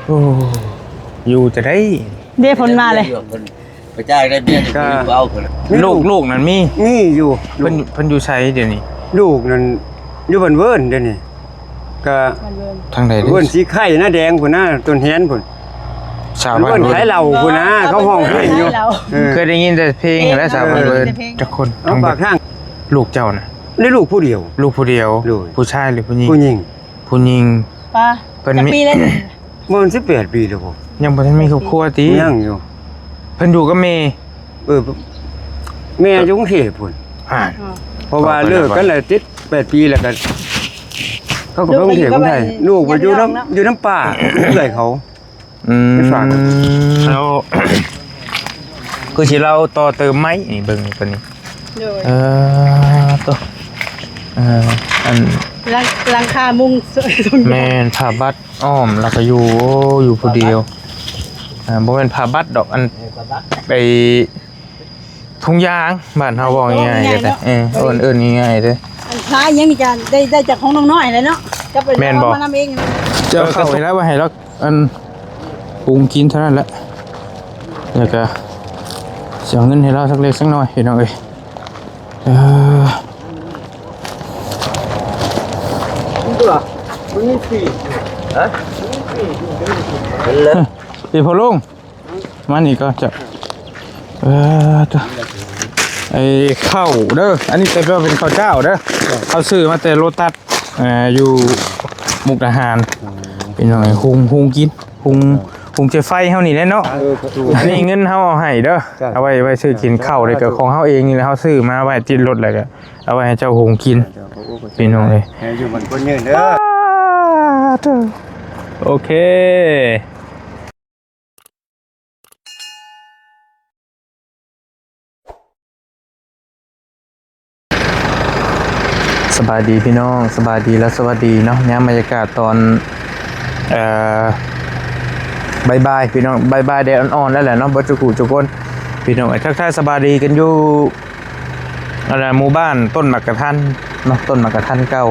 ໂອ້ ຢູ່ຈະໄດ້ ເດ້ ເພິ່ນມາເລີຍ ໄປຈ່າຍໄດ້ເບຍ ກໍ ເອົາເພິ່ນ ມີລູກ ລູກ ລູກນັ້ນມີ ມີຢູ່ ເພິ່ນ ລູກ ເພິ່ນຢູ່ໃສດຽວນີ້? ລູກນັ້ນຢູ່ບ້ານເວີນດຽວນີ້ ກະ ບ້ານເວີນ ທາງໃດເດ້? ເວີນສີໄຂ່ນາແດງພຸ້ນນະ ຕົ້ນແຮນພຸ້ນ ສາວບ້ານເວີນ ເພິ່ນຂາຍເຫຼົ້າພຸ້ນນະ ເຂົາຮ້ອງເພງຢູ່ ເອີ ເຄີຍໄດ້ຍິນແຕ່ເພງແຫຼະ ເອີ ສາວບ້ານເວີນ ເອີ ຈັກຄົນ? ເອົາ ທາງ ປາກທາງ ລູກເຈົ້ານະ? ໄດ້ລູກຜູ້ດຽວ ລູກຜູ້ດຽວ ໂດຍ ຜູ້ຊາຍຫຼືຜູ້ຍິງ? ຜູ້ຍິງ ຜູ້ຍິງ ປ້າ ເພິ່ນ ຈັກປີແລ້ວ? ບໍ່ ສິບແປດປີແລ້ວບໍ່? ຍັງບໍ່ທັນມີຄອບຄົວຕິ? ຍັງຢູ່ ເພິ່ນຢູ່ກັບແມ່? ເອີ ແມ່ຢູ່ກຸງເທບພຸ້ນ ອ່າ ເພາະວ່າເລີກກັນແລ້ວເຈັດແປດປີແລ້ວກໍ ເຂົາກໍໄປກຸງເທບ ລູກກໍຢູ່ກັບ ກຸງໄທ ລູກກໍຢູ່ນຳ ຢູ່ນຳປ້າ ເອື້ອຍເຂົາ ອືມ ໄປຝາກ ແລ້ວຄືຊິລາວຕໍ່ເຕີມໄມ້ນີ້ ເບິ່ງຕົວນີ້ ໂດຍ ເອີ ໂຕ ເອີ ອັນ ຫຼັງ ຫຼັງຄາມຸງ ແມ່ນ ຜ້າບັດອ້ອມ ແລ້ວກໍຢູ່ ໂອ້ ຢູ່ຜູ້ດຽວ ອ່າ ບໍ່ແມ່ນຜ້າບັດດອກ ອັນ ເອີ ຜ້າບັດ ໄປ ທຸງຢາງ ບ້ານເຮົາເວົ້າງ່າຍໆເດ້ ເອີ ເອີ້ນ ເອີ້ນງ່າຍໆເດ້ ອັນຂາຍຫຍັງນີ້ກະໄດ້ ໄດ້ຈາກຂອງນ້ອງນ້ອຍແຫຼະເນາະ ກັບ ແມ່ນບໍ່? ເອົາມານຳເອງ ເຈົ້າເຂົ້າໃຫ້ລາວ ໄວ້ໃຫ້ລາວ ອັນ ປຸງກິນເທົ່ານັ້ນແຫຼະ ແລ້ວກະຊິເອົາເງິນໃຫ້ລາວສັກເລັກສັກນ້ອຍ ພີ່ນ້ອງເອີຍ ເອີ ມັນມີປີກ ຮະ? ເອີ ພີ່ພໍ່ລຸງ ມານີ້ກໍຈະ ເອີ ໂຕ ໄອ້ເຂົ້າເດີ ອັນນີ້ແປວ່າເປັນເຂົ້າເຈົ້າເດີ ເຮົາຊື້ມາແຕ່ໂລຕັດ ເອີ ຢູ່ມຸກດາຫານ ພີ່ນ້ອງເອີຍ ຫຸງ ຫຸງກິນ ຫຸງ ຫຸງໃສ່ໄຟເຮົານີ້ແຫຼະເນາະ ເອີ ອັນນີ້ເງິນເຮົາເອົາໃຫ້ເດີ ເອົາໄວ້ ໄວ້ຊື້ກິນເຂົ້າ ແລ້ວກໍຂອງເຮົາເອງນີ້ແຫຼະ ເຮົາຊື້ມາໄວ້ຕິດລົດ ແລ້ວກໍເອົາໄວ້ໃຫ້ເຈົ້າຫຸງກິນ ພີ່ນ້ອງເອີຍ ໃຫ້ຢູ່ມັນຄົນຍືນເດີ ໂອເຄ. ສະບາຍດີພີ່ນ້ອງ ສະບາຍດີ ແລະ ສະຫວັດດີເນາະ ຍາມບັນຍາກາດຕອນ ເອີ ບ່າຍໆ ພີ່ນ້ອງ ບ່າຍໆ ແດດອ່ອນໆ ແລ້ວແຫຼະເນາະ ເບິດທຸກຜູ້ທຸກຄົນ ພີ່ນ້ອງ ທັກທາຍສະບາຍດີກັນຢູ່ ອັນນ່າ ໝູ່ບ້ານຕົ້ນໝາກກະທັນເນາະ ຕົ້ນໝາກກະທັນເກົ່າ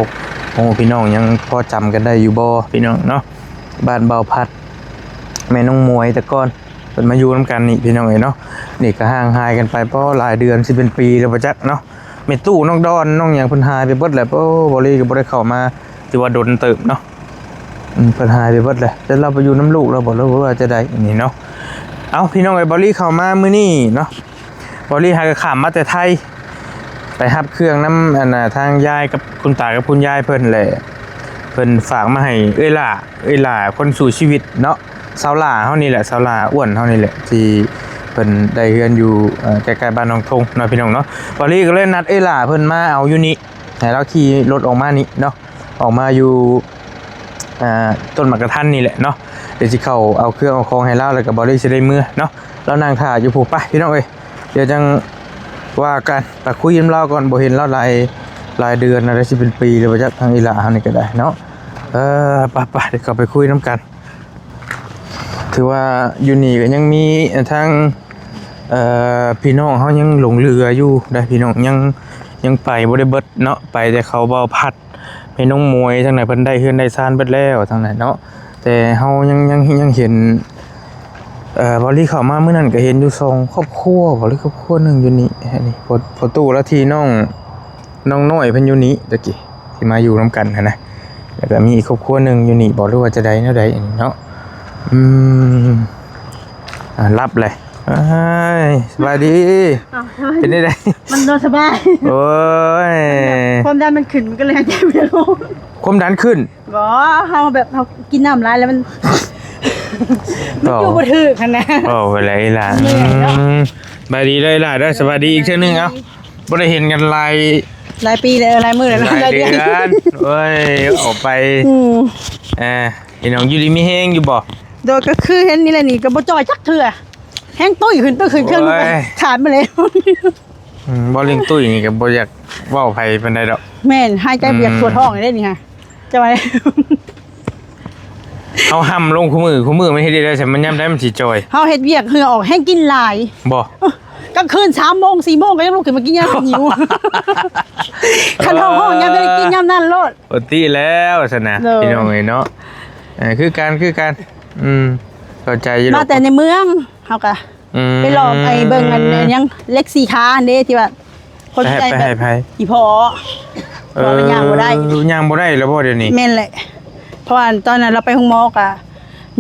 ໂອ້ ພີ່ນ້ອງຍັງພໍຈຳກັນໄດ້ຢູ່ບໍ່ ພີ່ນ້ອງເນາະ ບ້ານບ່າວພັດ ແມ່ນ້ອງໝວຍແຕ່ກ່ອນ ເພິ່ນມາຢູ່ນຳກັນນີ້ພີ່ນ້ອງເອີຍເນາະ ນີ້ກໍຫ່າງຫາຍກັນໄປ ພໍຫຼາຍເດືອນ ຊິເປັນປີແລ້ວບໍ່ຈັກເນາະ ແມ່ຕູ້ ນ້ອງດອນ ນ້ອງຫຍັງ ເພິ່ນຫາຍໄປເບິດແລ້ວ ໂອ້ ບໍ່ລີກໍບໍ່ໄດ້ເຂົ້າມາ ຖືວ່າດົນເຕີບເນາະ ອືມ ເພິ່ນຫາຍໄປເບິດແລ້ວ ແຕ່ລາວໄປຢູ່ນຳລູກລາວບໍ່ ຫຼືວ່າຈະໃດນີ້ເນາະ ເອົ້າ ພີ່ນ້ອງເອີຍ ບໍ່ລີເຂົ້າມາມື້ນີ້ເນາະ ບໍ່ລີຫາກໍຂ້າມມາແຕ່ໄທ ໄປຮັບເຄື່ອງນຳ ອັນນ່າ ທາງຍາຍກັບຄຸນຕາກັບຄຸນຍາຍເພິ່ນແຫຼະ ເພິ່ນຝາກມາໃຫ້ເອື້ອຍຫຼ້າ ເອື້ອຍຫຼ້າຄົນສູ້ຊີວິດເນາະ ສາວຫຼ້າເຮົານີ້ແຫຼະ ສາວຫຼ້າອ້ວນເຮົານີ້ແຫຼະ ທີ່ເພິ່ນໄດ້ເຮືອນຢູ່ ເອີ ໃກ້ໆ ບ້ານໜອງທົງເນາະ ພີ່ນ້ອງເນາະ ບ່າວລີກໍເລີຍນັດເອື້ອຍຫຼ້າເພິ່ນມາເອົາຢູ່ນີ້ ໃຫ້ລາວຂີ່ລົດອອກມານີ້ເນາະ ອອກມາຢູ່ ອ່າ ຕົ້ນໝາກກະທັນນີ້ແຫຼະເນາະ ດຽວຊິເຂົ້າເອົາເຄື່ອງເອົາຂອງໃຫ້ລາວ ແລ້ວກໍບ່າວລີຊິໄດ້ເມືອເນາະ ລາວນັ່ງຖ້າຢູ່ພຸ້ນ ໄປ ພີ່ນ້ອງເອີຍ ດຽວຈັ່ງວ່າກັນ ໄປຄຸຍນຳລາວກ່ອນ ບໍ່ເຫັນລາວຫຼາຍ ຫຼາຍເດືອນແລ້ວ ໄດ້ຊິເປັນປີແລ້ວບໍ່ຈັກ ທາງອີ່ຫຼ້າເຮົານີ້ກໍໄດ້ເນາະ ເອີ ໄປໆ ດຽວເຂົ້າໄປຄຸຍນຳກັນ ຖືວ່າຢູ່ນີ້ກໍຍັງມີ ເອີ ທາງ ເອີ ພີ່ນ້ອງເຮົາຍັງຫຼົງເຫຼືອຢູ່ໄດ໋ ພີ່ນ້ອງ ຍັງ ຍັງໄປບໍ່ໄດ້ເບິດເນາະ ໄປແຕ່ເຂົາບ່າວພັດ ແມ່ນ້ອງໝວຍ ທາງໃນເພິ່ນໄດ້ເຮືອນໄດ້ຊານເບິດແລ້ວ ທາງໃນເນາະ ແຕ່ເຮົາຍັງ ຍັງ ຍັງເຫັນ ເອີ ບ່າວລີເຂົ້າມາມື້ນັ້ນກໍເຫັນຢູ່ສອງຄອບຄົວ ບ່າວລີ ຄອບຄົວໜຶ່ງຢູ່ນີ້ ອັນນີ້ ພໍ່ຕູ້ລະທີ່ນ້ອງ ນ້ອງນ້ອຍເພິ່ນຢູ່ນີ້ຕະກີ້ ທີ່ມາຢູ່ນຳກັນຫັ້ນນະ ແລ້ວກໍມີອີກຄອບຄົວໜຶ່ງຢູ່ນີ້ບໍ ຫຼືວ່າຈະໃດແນວໃດອັນນີ້ເນາະ ອືມ ອ່າ ຫຼັບແຫຼະ ເອີຍ ສະບາຍດີ ອ້າວ ເປັນຈັ່ງໃດ? ມັນນອນສະບາຍ ໂອ້ຍ ຄວາມດັນມັນຂຶ້ນ ມັນກໍເລີຍຫາຍໃຈບໍ່ອອກ ຄວາມດັນຂຶ້ນ ບໍ່ ເຮົາແບບເຮົາກິນນ້ຳຫຼາຍແລ້ວມັນ ມັນຢູ່ບໍ່ຖືກຫັ້ນນະ ເວົ້າໄປແລ້ວອີ່ຫຼ້າ ເມື່ອຍເນາະ ອືມ ສະບາຍດີເດີອີ່ຫຼ້າເດີ ສະບາຍດີອີກເທື່ອໜຶ່ງ ເອົ້າ ບໍ່ໄດ້ເຫັນກັນຫຼາຍ ຫຼາຍປີແລ້ວ ຫຼາຍມື້ແລ້ວ ຫຼາຍເດືອນ ໂອ້ຍ ອອກໄປ ອືມ ອ່າ ພີ່ນ້ອງຢູ່ດີມີແຮງຢູ່ບໍ່? ໂດຍ ກໍຄືເຫັນນີ້ແຫຼະ ນີ້ກໍບໍ່ຈ່ອຍຈັກເທື່ອ ແຮງຕຸ້ຍຂຶ້ນ ຕຸ້ຍຂຶ້ນ ເຄື່ອງ ໂອ້ຍ ຂາດມາແລ້ວ ອືມ ບໍ່ ເລື່ອງຕຸ້ຍນີ້ກໍບໍ່ຢາກເວົ້າໃຜປານໃດດອກ ແມ່ນ ຫາຍໃຈບໍ່ຢາກ ອືມ ປວດທ້ອງເດ້ນີ້ຫາ ຈອຍ ເຮົາຫ້ຳລົງຄູ່ມື້ ຄູ່ມື້ມັນເຮັດໄດ້ໃດ ມັນຍາມໃດມັນຊິຈ່ອຍ ເຮົາເຮັດວຽກເຫື່ອອອກແຮງກິນຫຼາຍ ບໍ່ ກາງຄືນສາມໂມງ ສີ່ໂມງກໍຍັງລຸກຂຶ້ນມາກິນ ຍາມຫິວ ຄັນເຮົາຮ້ອງຍາມໃດກິນຍາມນັ້ນໂລດ ໂອຕິແລ້ວຊັ້ນນະ ໂດຍ ພີ່ນ້ອງເອີຍເນາະ ເອີ ຄືກັນ ຄືກັນ ອືມ ເຂົ້າໃຈຢູ່ດອກ ມາແຕ່ໃນເມືອງ ເຮົາກະ ອືມ ໄປຫຼອມໄອ້ເບິ່ງອັນ ອັນຫຍັງ ເຫຼັກສີ່ຂາຫັ້ນເດ້ ທີ່ວ່າຄົນ ໄປໃຫ້ ໄປໃຫ້ໃຜ? ອີ່ພໍ່ ເອີ ເພາະວ່າມັນຍ່າງບໍ່ໄດ້ ຍ່າງບໍ່ໄດ້ແລ້ວບໍ່ດຽວນີ້? ແມ່ນແຫຼະ ເພາະວ່າຕອນນັ້ນລາວໄປໂຮງໝໍກະ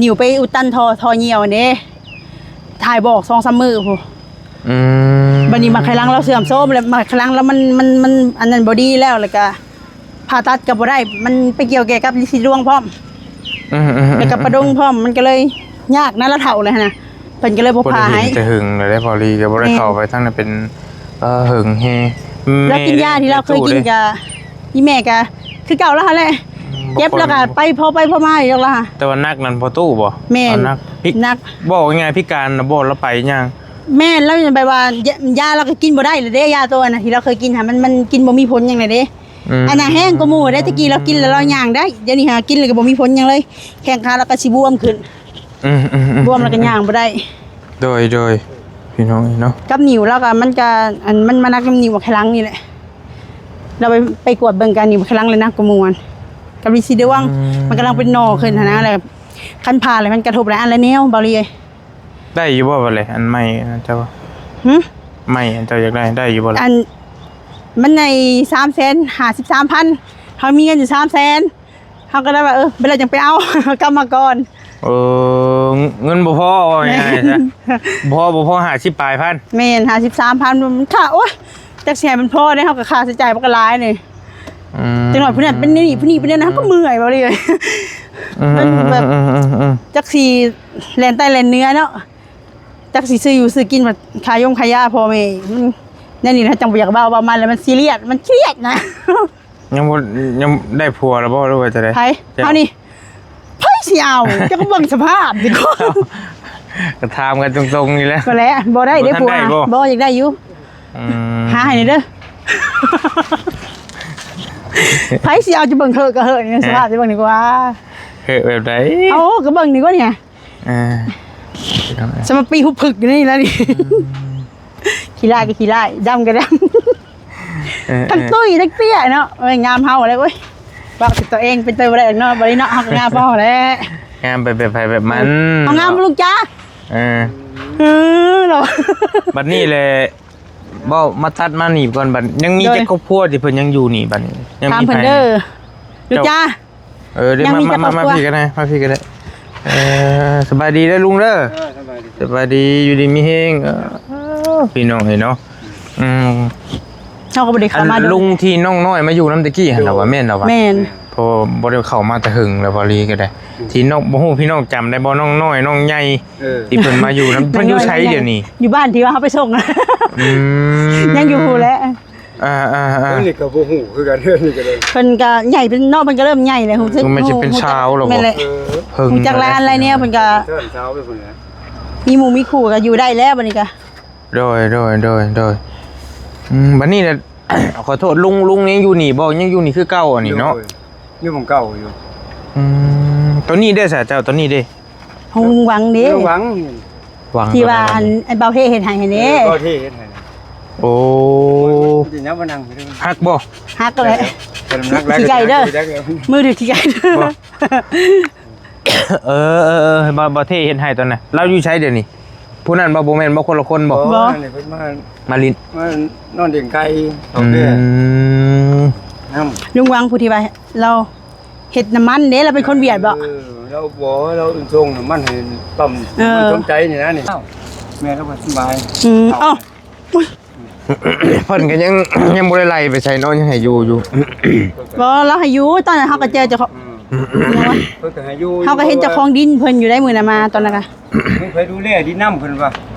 ນິ້ວໄປອຸດຕັນທໍ່ ທໍ່ຍ່ຽວຫັ້ນເດ້ ຖ່າຍບອກສອງສາມມື້ພຸ້ນ. ອືມ ບັດນີ້ໝາກໄຂ່ຫຼັງລາວເສື່ອມໂຊມ ແລ້ວໝາກໄຂ່ຫຼັງລາວມັນ ມັນ ມັນອັນນັ້ນບໍ່ດີແລ້ວ ແລ້ວກະຜ່າຕັດກໍບໍ່ໄດ້ ມັນໄປກ່ຽວແກ່ກັບລິນສີດວງພ້ອມ ອືມໆໆໆ ແລ້ວກໍປະດົງພ້ອມ ມັນກໍເລີຍຍາກນະ ລາວເຖົ້າແລ້ວຫັ້ນນະ ເພິ່ນກໍເລີຍບໍ່ຜ່າໃຫ້. ບໍ່ໄດ້ເຫັນແຕ່ເຖິງແລ້ວເດ້ ພໍລີກໍບໍ່ໄດ້ເຂົ້າໄປທາງນັ້ນເປັນ ເອີ ເຫິງແຮງ. ລາວກິນຢາທີ່ລາວເຄີຍກິນກໍ ອີ່ແມ່ກໍຄືເກົ່າລາວຫັ້ນແຫຼະ ເຈັບແລ້ວກໍໄປພໍໄປພໍມາຢູ່ດອກລາວ. ແຕ່ວ່າໜັກນັ້ນພໍຕູ້ບໍ່? ແມ່ນ ໜັກ ພິ ໜັກ ເວົ້າງ່າຍໆ ພິການນະບໍ່? ລາວໄປຍ່າງ ແມ່ນ ລາວແບບວ່າ ຢາ ຢາລາວກໍກິນບໍ່ໄດ້ແລ້ວເດ້ ຢາໂຕອັນນະທີ່ລາວເຄີຍກິນຫັ້ນ ມັນ ມັນກິນບໍ່ມີຜົນຫຍັງເລີຍເດ້. ອືມ ອັນນັ້ນແຮງກວ່າໝູ່ເດ້ ແຕ່ກີ້ລາວກິນແລ້ວລາວຍ່າງໄດ້ ດຽວນີ້ຫາກິນແລ້ວກໍບໍ່ມີຜົນຫຍັງເລີຍ ແຂ້ງຂາລາວກໍຊິບວມຂຶ້ນ. ອືມໆໆໆ ບວມແລ້ວກໍຍ່າງບໍ່ໄດ້. ໂດຍໆ ພີ່ນ້ອງເອີຍເນາະ ກັບນິ້ວລາວກໍ ມັນກໍ ອັນ ມັນມາໜັກນຳນິ້ວຂ້າງຫຼັງນີ້ແຫຼະ ລາວໄປ ໄປກວດເບິ່ງກັນ ນິ້ວຂ້າງຫຼັງແລ້ວໜັກກວ່າໝູ່ ກັບລິນສີດວງ ອືມ ມັນກຳລັງເປັນໜໍ່ຂຶ້ນຫັ້ນນະ ແລ້ວຄັນຜ່າແລ້ວມັນກະທົບຫຼາຍອັນແລ້ວແນວ ເບົາລີເອີຍ. ໄດ້ຢູ່ບໍ່ບັດນີ້ ອັນໃໝ່ເຈົ້າ? ຫື? ໃໝ່ອັນເຈົ້າຢາກໄດ້ ໄດ້ຢູ່ບໍ່ລະ? ອັນ ມັນໃນສາມແສນຫ້າສິບສາມພັນ ເຮົາມີເງິນຢູ່ສາມແສນ ເຮົາກໍໄດ້ວ່າ ເອີ ເວລາຈັ່ງໄປເອົາ ກັບມາກ່ອນ. ເອີ ເງິນບໍ່ພໍ ເວົ້າງ່າຍໆຊະ ບໍ່ພໍ ບໍ່ພໍຫ້າສິບປາຍພັນ. ແມ່ນ ຫ້າສິບສາມພັນ ມັນຄ່າ ໂອ້ຍ ຈັກຊິໃຫ້ມັນພໍເດ້ ເຮົາກໍຄ່າໃຊ້ຈ່າຍມັນກໍຫຼາຍນີ້. ອືມ ຈັກໜ້ອຍຜູ້ນັ້ນເປັນນີ້ ຜູ້ນີ້ເປັນນັ້ນ ເຮົາກໍເມື່ອຍ ເວົ້າເລີຍ. ອືມ ມັນແບບ ອືມໆໆໆໆ ຈັກຊິແລ່ນໃຕ້ແລ່ນເໜືອເນາະ ຈັກຊິຊື້ຢູ່ຊື້ກິນ ບັດຄ່າຢົງຄ່າຢາພໍ່ແມ່ ມັນ ແນວນີ້ລະ ເຮົາຈັ່ງບໍ່ຢາກເວົ້າ ເວົ້າມາແລ້ວມັນຊີຣຽສ ມັນຄຽດນະ. ຍັງບໍ່ ຍັງໄດ້ຜົວແລ້ວບໍ່ ຫຼືວ່າຈັ່ງໃດ? ໃຜ? ເຈົ້າ ເຮົານີ້ ໃຜຊິເອົາ? ເຈົ້າກໍເບິ່ງສະພາບດີກວ່າ ກໍຖາມກັນຕົງໆນີ້ແຫຼະ. ກໍແຫຼະ ບໍ່ໄດ້ເດ້ ບໍ່ທັນໄດ້ບໍ່? ຜົວ ບໍ່ ຢາກໄດ້ຢູ່. ອືມ ຫາໃຫ້ແດ່ເດີ ໃຜຊິເອົາ? ຈະເບິ່ງເຮີ້ກໍເຮີ້ນີ້ ສະພາບຈະເບິ່ງດີກວ່າ ເຮີ້ແບບໃດ? ເອົາ ກໍເບິ່ງດີກວ່ານີ້ ເອີ ສະມາປີຫຸບຜຶກຢູ່ນີ້ແລ້ວນີ້ ອືມ ຂີ້ລ້າຍກໍຂີ້ລ້າຍ ດຳກໍດຳ ເອີ ທັງຕຸ້ຍທັງເຕ້ຍເນາະ. ໂອ້ຍ ງາມເຮົາແລ້ວ ໂອ້ຍ ເວົ້າແຕ່ຕົວເອງເປັນໄປບໍ່ໄດ້ດອກເນາະ ບັດນີ້ເນາະ ເຮົາກໍງາມເຮົາແຫຼະ ງາມໄປແບບໃຜແບບມັນ. ເຮົາງາມບໍ່ລູກຈ້າ? ເອີ ເອີ ເນາະ ບັດນີ້ແຫຼະ ເວົ້າມາຕັດມານີ້ກ່ອນ ບັດຍັງມີ ໂດຍ ຈັກຄອບຄົວທີ່ເພິ່ນຍັງຢູ່ນີ້ ບັດນີ້ຍັງມີໃຜ? ຖາມເພິ່ນເດີ ລູກຈ້າ. ເອີ ດຽວ ມາ ມາ ມາ ມາ ມາ ມາ ມາ ມາ ມາ ມາ ມາ ມາ ມາ ມາ ເອີ ສະບາຍດີເດີລຸງເດີ. ເອີ ສະບາຍດີ ສະບາຍດີ ຢູ່ດີມີແຮງ. ເອີ ພີ່ນ້ອງເອີຍເນາະ ອືມ ເຮົາກໍບໍ່ໄດ້ເຂົ້າມາດົນ ລຸງທີ່ນ້ອງນ້ອຍມາຢູ່ນຳແຕ່ກີ້ຫັ້ນລະວ່າ ແມ່ນລະວ່າ? ແມ່ນ ເພາະວ່າບໍ່ໄດ້ເຂົ້າມາແຕ່ເຫິງແລ້ວ ພໍລີກໍໄດ້ ທີ່ນ້ອງ ບໍ່ຮູ້ພີ່ນ້ອງຈຳໄດ້ບໍ່ ນ້ອງນ້ອຍ ນ້ອງໃຫຍ່ ເອີ ທີ່ເພິ່ນມາຢູ່ນຳ ເພິ່ນຢູ່ໃສດຽວນີ້? ຢູ່ບ້ານທີ່ວ່າເຮົາໄປສົ່ງ ອືມ ຍັງຢູ່ພຸ້ນແຫຼະ. ອ່າໆໆ ເພິ່ນນີ້ກໍບໍ່ຮູ້ຄືກັນ ເຮືອນນີ້ກໍໄດ້ ເພິ່ນກໍໃຫຍ່ເປັນເນາະ ເພິ່ນກໍເລີ່ມໃຫຍ່ແລ້ວ ຮູ້ສຶກ ມັນຈະເປັນຊາວແລ້ວບໍ່? ແມ່ນແຫຼະ ເພິ່ນຈັກຫຼາຍອັນຫຼາຍແນວ ເພິ່ນກໍ ເພິ່ນຊາວເລີຍ ເພິ່ນນະ ມີໝູ່ມີຄູ່ກໍຢູ່ໄດ້ແລ້ວບັດນີ້ກໍ ໂດຍ ໂດຍ ໂດຍ ໂດຍ ອືມ ບັດນີ້ນະ ຂໍໂທດ ລຸງ ລຸງຍັງຢູ່ນີ້ບໍ່? ຍັງຢູ່ນີ້ຄືເກົ່າອັນນີ້ເນາະ? ໂດຍ ຢູ່ໝ່ອງເກົ່າຢູ່. ອືມ ຕອນນີ້ເດ້ຊະເຈົ້າ ຕອນນີ້ເດ້? ໂຮງວັງເດ້ ໂຮງວັງ ວັງ ທີ່ວ່າ ໂຕໃດ ອັນ ອັນເບົາເທເຮັດໃຫ້ຫັ້ນເດ້ ເອີ ເບົາເທເຮັດໃຫ້. ໂອ້ ຊິຍັງມານັ່ງຢູ່ເດີ ຫັກບໍ່? ຫັກແຫຼະ ເອີ ມັນໜັກຫຼາຍ ຂີ້ໄກ່ເດີ ມືຖືຂີ້ໄກ່ເດີ ບໍ່ ເອີໆໆ ເບົາ ເບົາເທເຮັດໃຫ້ຕອນນັ້ນ ລາວຢູ່ໃສດຽວນີ້? ຜູ້ນັ້ນບໍ່? ບໍ່ແມ່ນບໍ່? ຄົນລະຄົນບໍ່? ບໍ່ ອັນນີ້ເພິ່ນມາ ມາຫຼິ້ນ ມານອນລ້ຽງໄກ່ ອືມ ເຂົາແກ່ນຳ ລຸງວັງ ຜູ້ທີ່ວ່າລາວ ເຮັດນ້ຳມັນເດ້ ລາວເປັນຄົນຫວຽດບໍ່? ເອີ ລາວບໍ່ ລາວສົ່ງນ້ຳມັນໃຫ້ປ້ຳ ເອີ ມັນສົນໃຈນີ້ນະນີ້ ແມ່ລາວບໍ່ສະບາຍ ອືມ ເອົ້າ ເພິ່ນກໍຍັງ ຍັງບໍ່ໄດ້ໄລ່ໄປໃສເນາະ ຍັງໃຫ້ຢູ່ຢູ່ ບໍ່ ລາວໃຫ້ຢູ່ ຕອນນັ້ນເຮົາກໍເຈີເຈົ້າຂອງ ອືມ ເພິ່ນກໍໃຫ້ຢູ່ ເຮົາກໍເຫັນເຈົ້າຂອງດິນເພິ່ນຢູ່ໄດ໋ ມື້ນັ້ນມາຕອນນັ້ນກະ ເພິ່ນໄປດູແລດິນນຳ ເພິ່ນວ່າ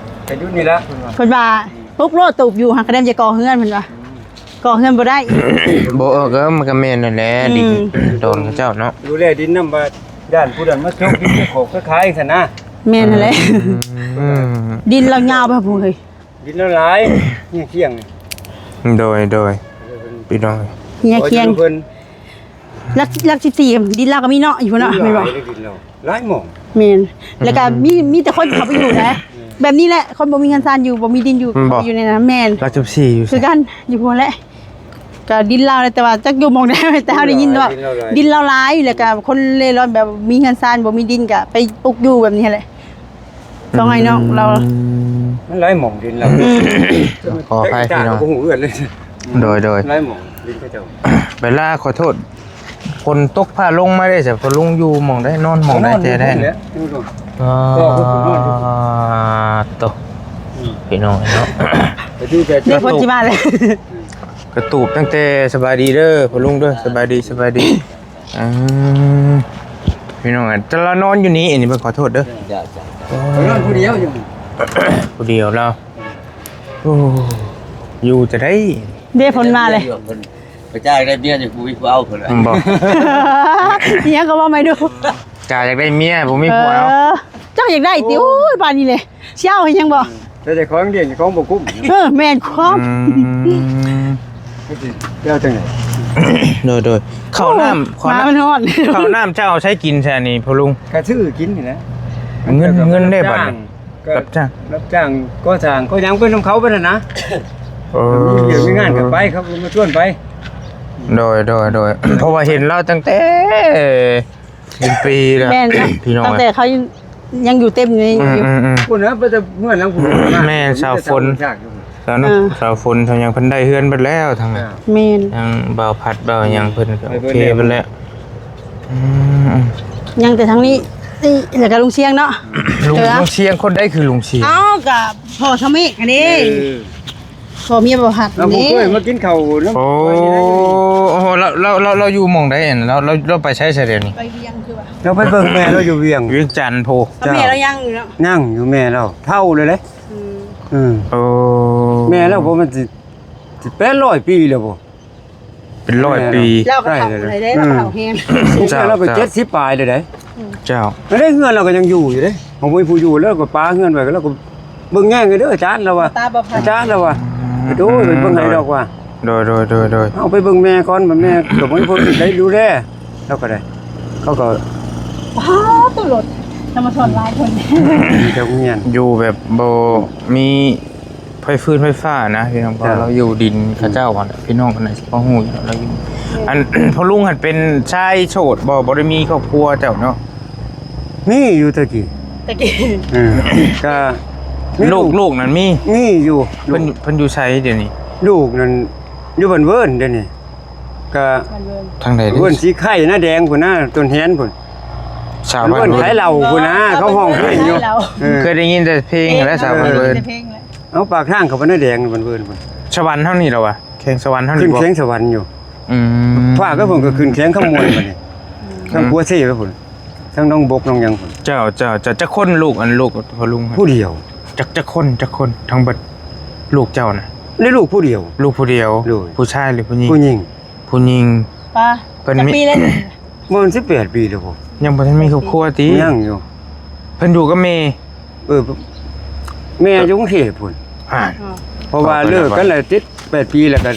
ກໍຢູ່ນີ້ລະ ເພິ່ນວ່າ ເພິ່ນວ່າ ປຸກໂລດຕູບຢູ່ ຫາກະແນມຈະກໍ່ເຮືອນ ເພິ່ນວ່າ ກໍ່ເຮືອນບໍ່ໄດ້ ບໍ່ ເອີ ກໍມັນກໍແມ່ນນັ້ນແຫຼະ ອືມ ດິນດອນເຂົາເຈົ້າເນາະ ດູແລດິນນຳ ວ່າຢ້ານຜູ້ນັ້ນມາຈົກດິນໄປຂອກໄປຂາຍຊັ້ນນະ ແມ່ນຫັ້ນແຫຼະ ອືມ ດິນລາວຍາວໄປພຸ້ນເຮີ້ຍ ດິນລາວຫຼາຍ ເຮຍຄຽງ ໂດຍ ໂດຍ ເອີ ພີ່ນ້ອງ ເຮຍຄຽງ ເພິ່ນ ຫຼັກ ຫຼັກສິບສີ່ ດິນລາວກໍມີເນາະ ຢູ່ພຸ້ນເນາະ ແມ່ນບໍ່? ຫຼາຍໝ່ອງ ແມ່ນ ອືມ ແລ້ວກໍມີ ມີແຕ່ຄົນເຂົ້າໄປຢູ່ນະ ແບບນີ້ແຫຼະ ຄົນບໍ່ມີເຮືອນຊານຢູ່ ບໍ່ມີດິນຢູ່ ແມ່ນບໍ່? ຢູ່ໃນນັ້ນ ແມ່ນ ຫຼັກສິບສີ່ຢູ່ ຄືກັນ ຢູ່ພຸ້ນແຫຼະ ກໍດິນລາວແຫຼະ ແຕ່ວ່າຈັກຢູ່ໝ່ອງໃດ ແຕ່ເຮົາໄດ້ຍິນວ່າ ດິນລາວຫຼາຍ ດິນລາວຫຼາຍ ແລ້ວກໍຄົນເລ່ຮ່ອນ ແບບມີເຮືອນຊານ ບໍ່ມີດິນ ກໍໄປປຸກຢູ່ແບບນີ້ແຫຼະ ຕ້ອງໃຫ້ນ້ອງລາວ ອືມ ມັນຫຼາຍໝ່ອງດິນລາວ ອືມ ຂໍອະໄພພີ່ນ້ອງ ບໍ່ຮູ້ເອື້ອນເລີຍ ໂດຍໆ ຫຼາຍໝ່ອງດິນເຂົາເຈົ້າ ເວລາ ຂໍໂທດ ຝົນຕົກຟ້າລົງມາເດ້ ສະ ພໍ່ລຸງຢູ່ໝ່ອງໃດ ນອນໝ່ອງໃດແທ້ແທ້ ນອນຢູ່ພຸ້ນແຫຼະ ຢູ່ ອໍ ກໍຄືນອນຢູ່ພຸ້ນ ໂຕ ອືມ ພີ່ນ້ອງເນາະ ໄປຢູ່ແຕ່ ເດ້ ຝົນຊິມາແລ້ວ ກະຕູບຕັ້ງແຕ່ ສະບາຍດີເດີພໍ່ລຸງເດີ ສະບາຍດີ ສະບາຍດີ ອືມ ພີ່ນ້ອງ ແຕ່ລະນອນຢູ່ນີ້ ອັນນີ້ເພິ່ນຂໍໂທດເດີ ເຈົ້າ ເຈົ້າ ໄປນອນຜູ້ດຽວຢູ່ ຜູ້ດຽວລາວ ໂອ້ ຢູ່ຈະໄດ້ ເດ້ ຝົນມາເລີຍ ເພິ່ນ ໄປຈ່າຍໄດ້ເມຍຢູ່ ບໍ່ມີຜູ້ເອົາເພິ່ນວ່າ ແມ່ນບໍ່ ອີຫຍັງກໍເວົ້າໃໝ່ດູ ຈ່າຍຢາກໄດ້ເມຍ ບໍ່ມີຜູ້ເອົາ ເອີ ເຈົ້າຢາກໄດ້ຕິ ໂອ້ຍ ໂອ້ຍ ບາດນີ້ແຫຼະ ຊິເອົາໃຫ້ຫຍັງບໍ່ ແຕ່ເຈົ້າຂອງລ້ຽງ ເຈົ້າຂອງບໍ່ກຸ້ມ ເອີ ແມ່ນຄວາມ ອືມ ເຈົ້າຈັ່ງໃດ ໂດຍໆ ເຂົ້ານ້ຳ ໂອ້ຍ ເຂົ້ານ້ຳ ມາມັນຮ້ອນ ເຂົ້ານ້ຳເຈົ້າເອົາໃສກິນຊະນີ້ພໍ່ລຸງ ກະຊື້ກິນນີ້ແຫຼະ ເງິນ ເງິນເດ້ບາດນີ້ ກໍ ຮັບຈ້າງ ຮັບຈ້າງກໍ່ສ້າງກໍ່ຫຍັງໄປນຳເຂົາໄປນັ້ນນະ ເອີ ມີວຽກມີງານກໍໄປ ເຂົາກໍມາຊວນໄປ ໂດຍໆໆ ເພາະວ່າເຫັນລາວຕັ້ງແຕ່ເປັນປີແລ້ວ ແມ່ນ ພີ່ນ້ອງ ຕັ້ງແຕ່ເຂົາຍັງຢູ່ເຕັມຢູ່ນີ້ ອືມໆໆ ພຸ້ນນະ ໄປແຕ່ເຮືອນຫຼັງພຸ້ນ ແມ່ນ ຊາວຝົນ ຊາວເນາະ ເອີ ຊາວຝົນ ຊາວຫຍັງ ເພິ່ນໄດ້ເຮືອນເບິດແລ້ວທາງນັ້ນ ແມ່ນ ທາງບ່າວພັດບ່າວຫຍັງ ເພິ່ນກໍໂອເຄເບິດແລ້ວ ອືມ ຍັງແຕ່ທາງນີ້ ນີ້ ແລ້ວກໍລຸງຊຽງເນາະ ລຸງ ເອີ ລຸງຊຽງ ຄົນໃດຄືລຸງຊຽງ ເອົ້າ ກໍພໍ່ທຳເມກຫັ້ນເດ້ ເອີ ພໍ່ເມຍບໍ່ຮັກ ເຮົາບໍ່ເຄີຍມາກິນເຂົ້ານຳ ໂອ້ ໂອ້ ລາວ ລາວ ລາວ ລາວຢູ່ໝ່ອງໃດ ລາວ ລາວ ລາວໄປໃສຊະດຽວນີ້ ໄປວຽງຄືວ່າ ລາວໄປເບິ່ງແມ່ລາວຢູ່ວຽງ ວຽງຈັນພຸ້ນ ເຈົ້າ ແມ່ລາວຍັງຢູ່ເນາະ ຍັງຢູ່ ແມ່ລາວເຖົ້າເລີຍເດ້ ອືມ ເອີ ໂອ້ ແມ່ລາວບໍ່ແມ່ນຊິ ຊິແປດຮ້ອຍປີແລ້ວບໍ່ ເປັນຮ້ອຍປີ ລາວກໍເຖົ້າເລີຍເດ້ ອືມ ລາວກໍເຖົ້າແຮງ ເຈົ້າ ລາວກໍເຈັດສິບປາຍເລີຍເດ້ ເຈົ້າ ແລ້ວເຮືອນລາວກໍຍັງຢູ່ຢູ່ເດ້ ບໍ່ມີຜູ້ຢູ່ ລາວກໍປາເຮືອນໄວ້ ລາວກໍເບິ່ງແຍງເດີອາຈານ ລາວວ່າ ອາຈານ ລາວວ່າ ໂອ້ຍ ໄປເບິ່ງໃຫ້ດອກວ່າ ໂດຍໆໆໆ ເອົາໄປເບິ່ງແມ່ກ່ອນ ແມ່ກໍບໍ່ມີຜູ້ໃດດູແລ ລາວກໍໄດ້ ເຂົາກໍ ອ້າວ ໂຕລົດ ທຳມະທອນຫຼາຍຄົນ ມີແຕ່ໂຮງຮຽນ ຢູ່ແບບບໍ່ມີ ໄຟຟືນໄຟຟ້ານະ ພີ່ນ້ອງ ເພາະ ເຈົ້າ ເຮົາຢູ່ດິນເຂົາເຈົ້າຫັ້ນ ພີ່ນ້ອງຄົນໃດຊິພໍຮູ້ຢູ່ ລາວຢູ່ ອືມ ອັນ ພໍ່ລຸງຫັ້ນເປັນຊາຍໂສດບໍ່ ບໍ່ໄດ້ມີຄອບຄົວເຈົ້າເນາະ ມີຢູ່ແຕ່ກີ້ ແຕ່ກີ້ ເອີ ກະມີລູກ ລູກ ລູກນັ້ນມີ ມີຢູ່ ເພິ່ນ ລູກ ເພິ່ນຢູ່ໃສດຽວນີ້ ລູກນັ້ນຢູ່ບ້ານເວີນດຽວນີ້ ກະ ບ້ານເວີນ ທາງໃດເດີ ບ້ານສີໄຂ່ນາແດງພຸ້ນນະ ຕົ້ນແຮນພຸ້ນ ສາວບ້ານເວີນ ຂາຍເຫຼົ້າພຸ້ນນະ ເຂົາຮ້ອງເພງຢູ່ ເອີ ເຄີຍໄດ້ຍິນແຕ່ເພງແຫຼະ ສາວບ້ານເວີນ ເອີ ເອົາປາກທາງເຂົ້າໄປນາແດງບ້ານເວີນພຸ້ນ ສະຫວັນເຮົານີ້ລະວະ ແຂວງສະຫວັນເຮົານີ້ບໍ່ ຂຶ້ນແຂວງສະຫວັນຢູ່ ອືມ ພາກກັບເພິ່ນກໍຂຶ້ນແຂວງຄຳມ່ວນບັດນີ້ ອືມ ທາງຂົວເຊໄປພຸ້ນ ທາງໜອງບົກໜອງຫຍັງພຸ້ນ ເຈົ້າ ເຈົ້າ ເຈົ້າ ຈັກຄົນລູກ ອັນລູກພໍ່ລຸງ ຜູ້ດຽວ ຈັກ ຈັກຄົນ ຈັກຄົນ ທັງເບິດ ລູກເຈົ້ານະ ໄດ້ລູກຜູ້ດຽວ ລູກຜູ້ດຽວ ໂດຍ ຜູ້ຊາຍຫຼືຜູ້ຍິງ ຜູ້ຍິງ ຜູ້ຍິງ ປ້າ ເພິ່ນ ຈັກປີແລ້ວ ປະມານສິບແປດປີແລ້ວບໍ່ ຍັງບໍ່ທັນມີຄອບຄົວຕິ ຍັງຢູ່ ເພິ່ນຢູ່ກັບແມ່ ເອີ ແມ່ຢູ່ກຸງເທບພຸ້ນ ອ່າ ເພາະວ່າເລີກກັນແລ້ວເຈັດແປດປີແລ້ວກໍ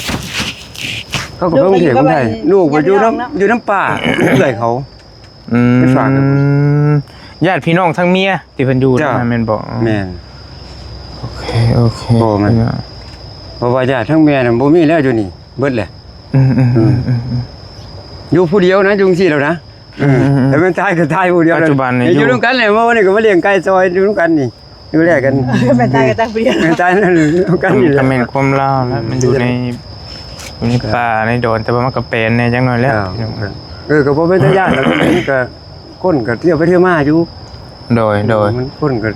ເຂົາກໍໄປກຸງເທບ ລູກໄປຢູ່ ໄປຢູ່ນຳ ຢູ່ນຳປ້າ ເອື້ອຍເຂົາ ອືມ ໄປຝາກນຳ ຍາດພີ່ນ້ອງທາງເມຍທີ່ເພິ່ນຢູ່ ເຈົ້າ ນຳນັ້ນແມ່ນບໍ່ ແມ່ນ ໂອເຄ ໂອເຄ ເພາະວ່າຍາດທາງແມ່ນັ້ນບໍ່ມີແລ້ວ ຢູ່ນີ້ເບິດແຫຼະ ອືມໆໆໆ ຢູ່ຜູ້ດຽວນະ ຢູ່ຈັ່ງຊີ້ແລ້ວນະ ອືມໆໆ ແຕ່ແມ່ນຕາຍກໍຕາຍຜູ້ດຽວ ປັດຈຸບັນນີ້ ຢູ່ນຳກັນແຫຼະ ມື້ນີ້ກໍມາລ້ຽງໄກ່ຊ່ອຍ ຢູ່ນຳກັນນີ້ ດູແລກັນ ແມ່ນຕາຍກໍຕາຍຜູ້ດຽວ ແມ່ນຕາຍນຳກັນນີ້ແຫຼະ ກໍແມ່ນຄວາມລາວແຫຼະ ມັນຢູ່ໃນ ຢູ່ໃນປ່າໃນດອນ ແຕ່ວ່າມັນກໍແປນແດ່ຈັກໜ້ອຍແຫຼະ ເອີ ກໍບໍ່ເປັນຕາຢ້ານດອກ ມັນກໍ ຄົນກໍທ່ຽວໄປທ່ຽວມາຢູ່ ໂດຍ ໂດຍ ມັນຄົນກໍ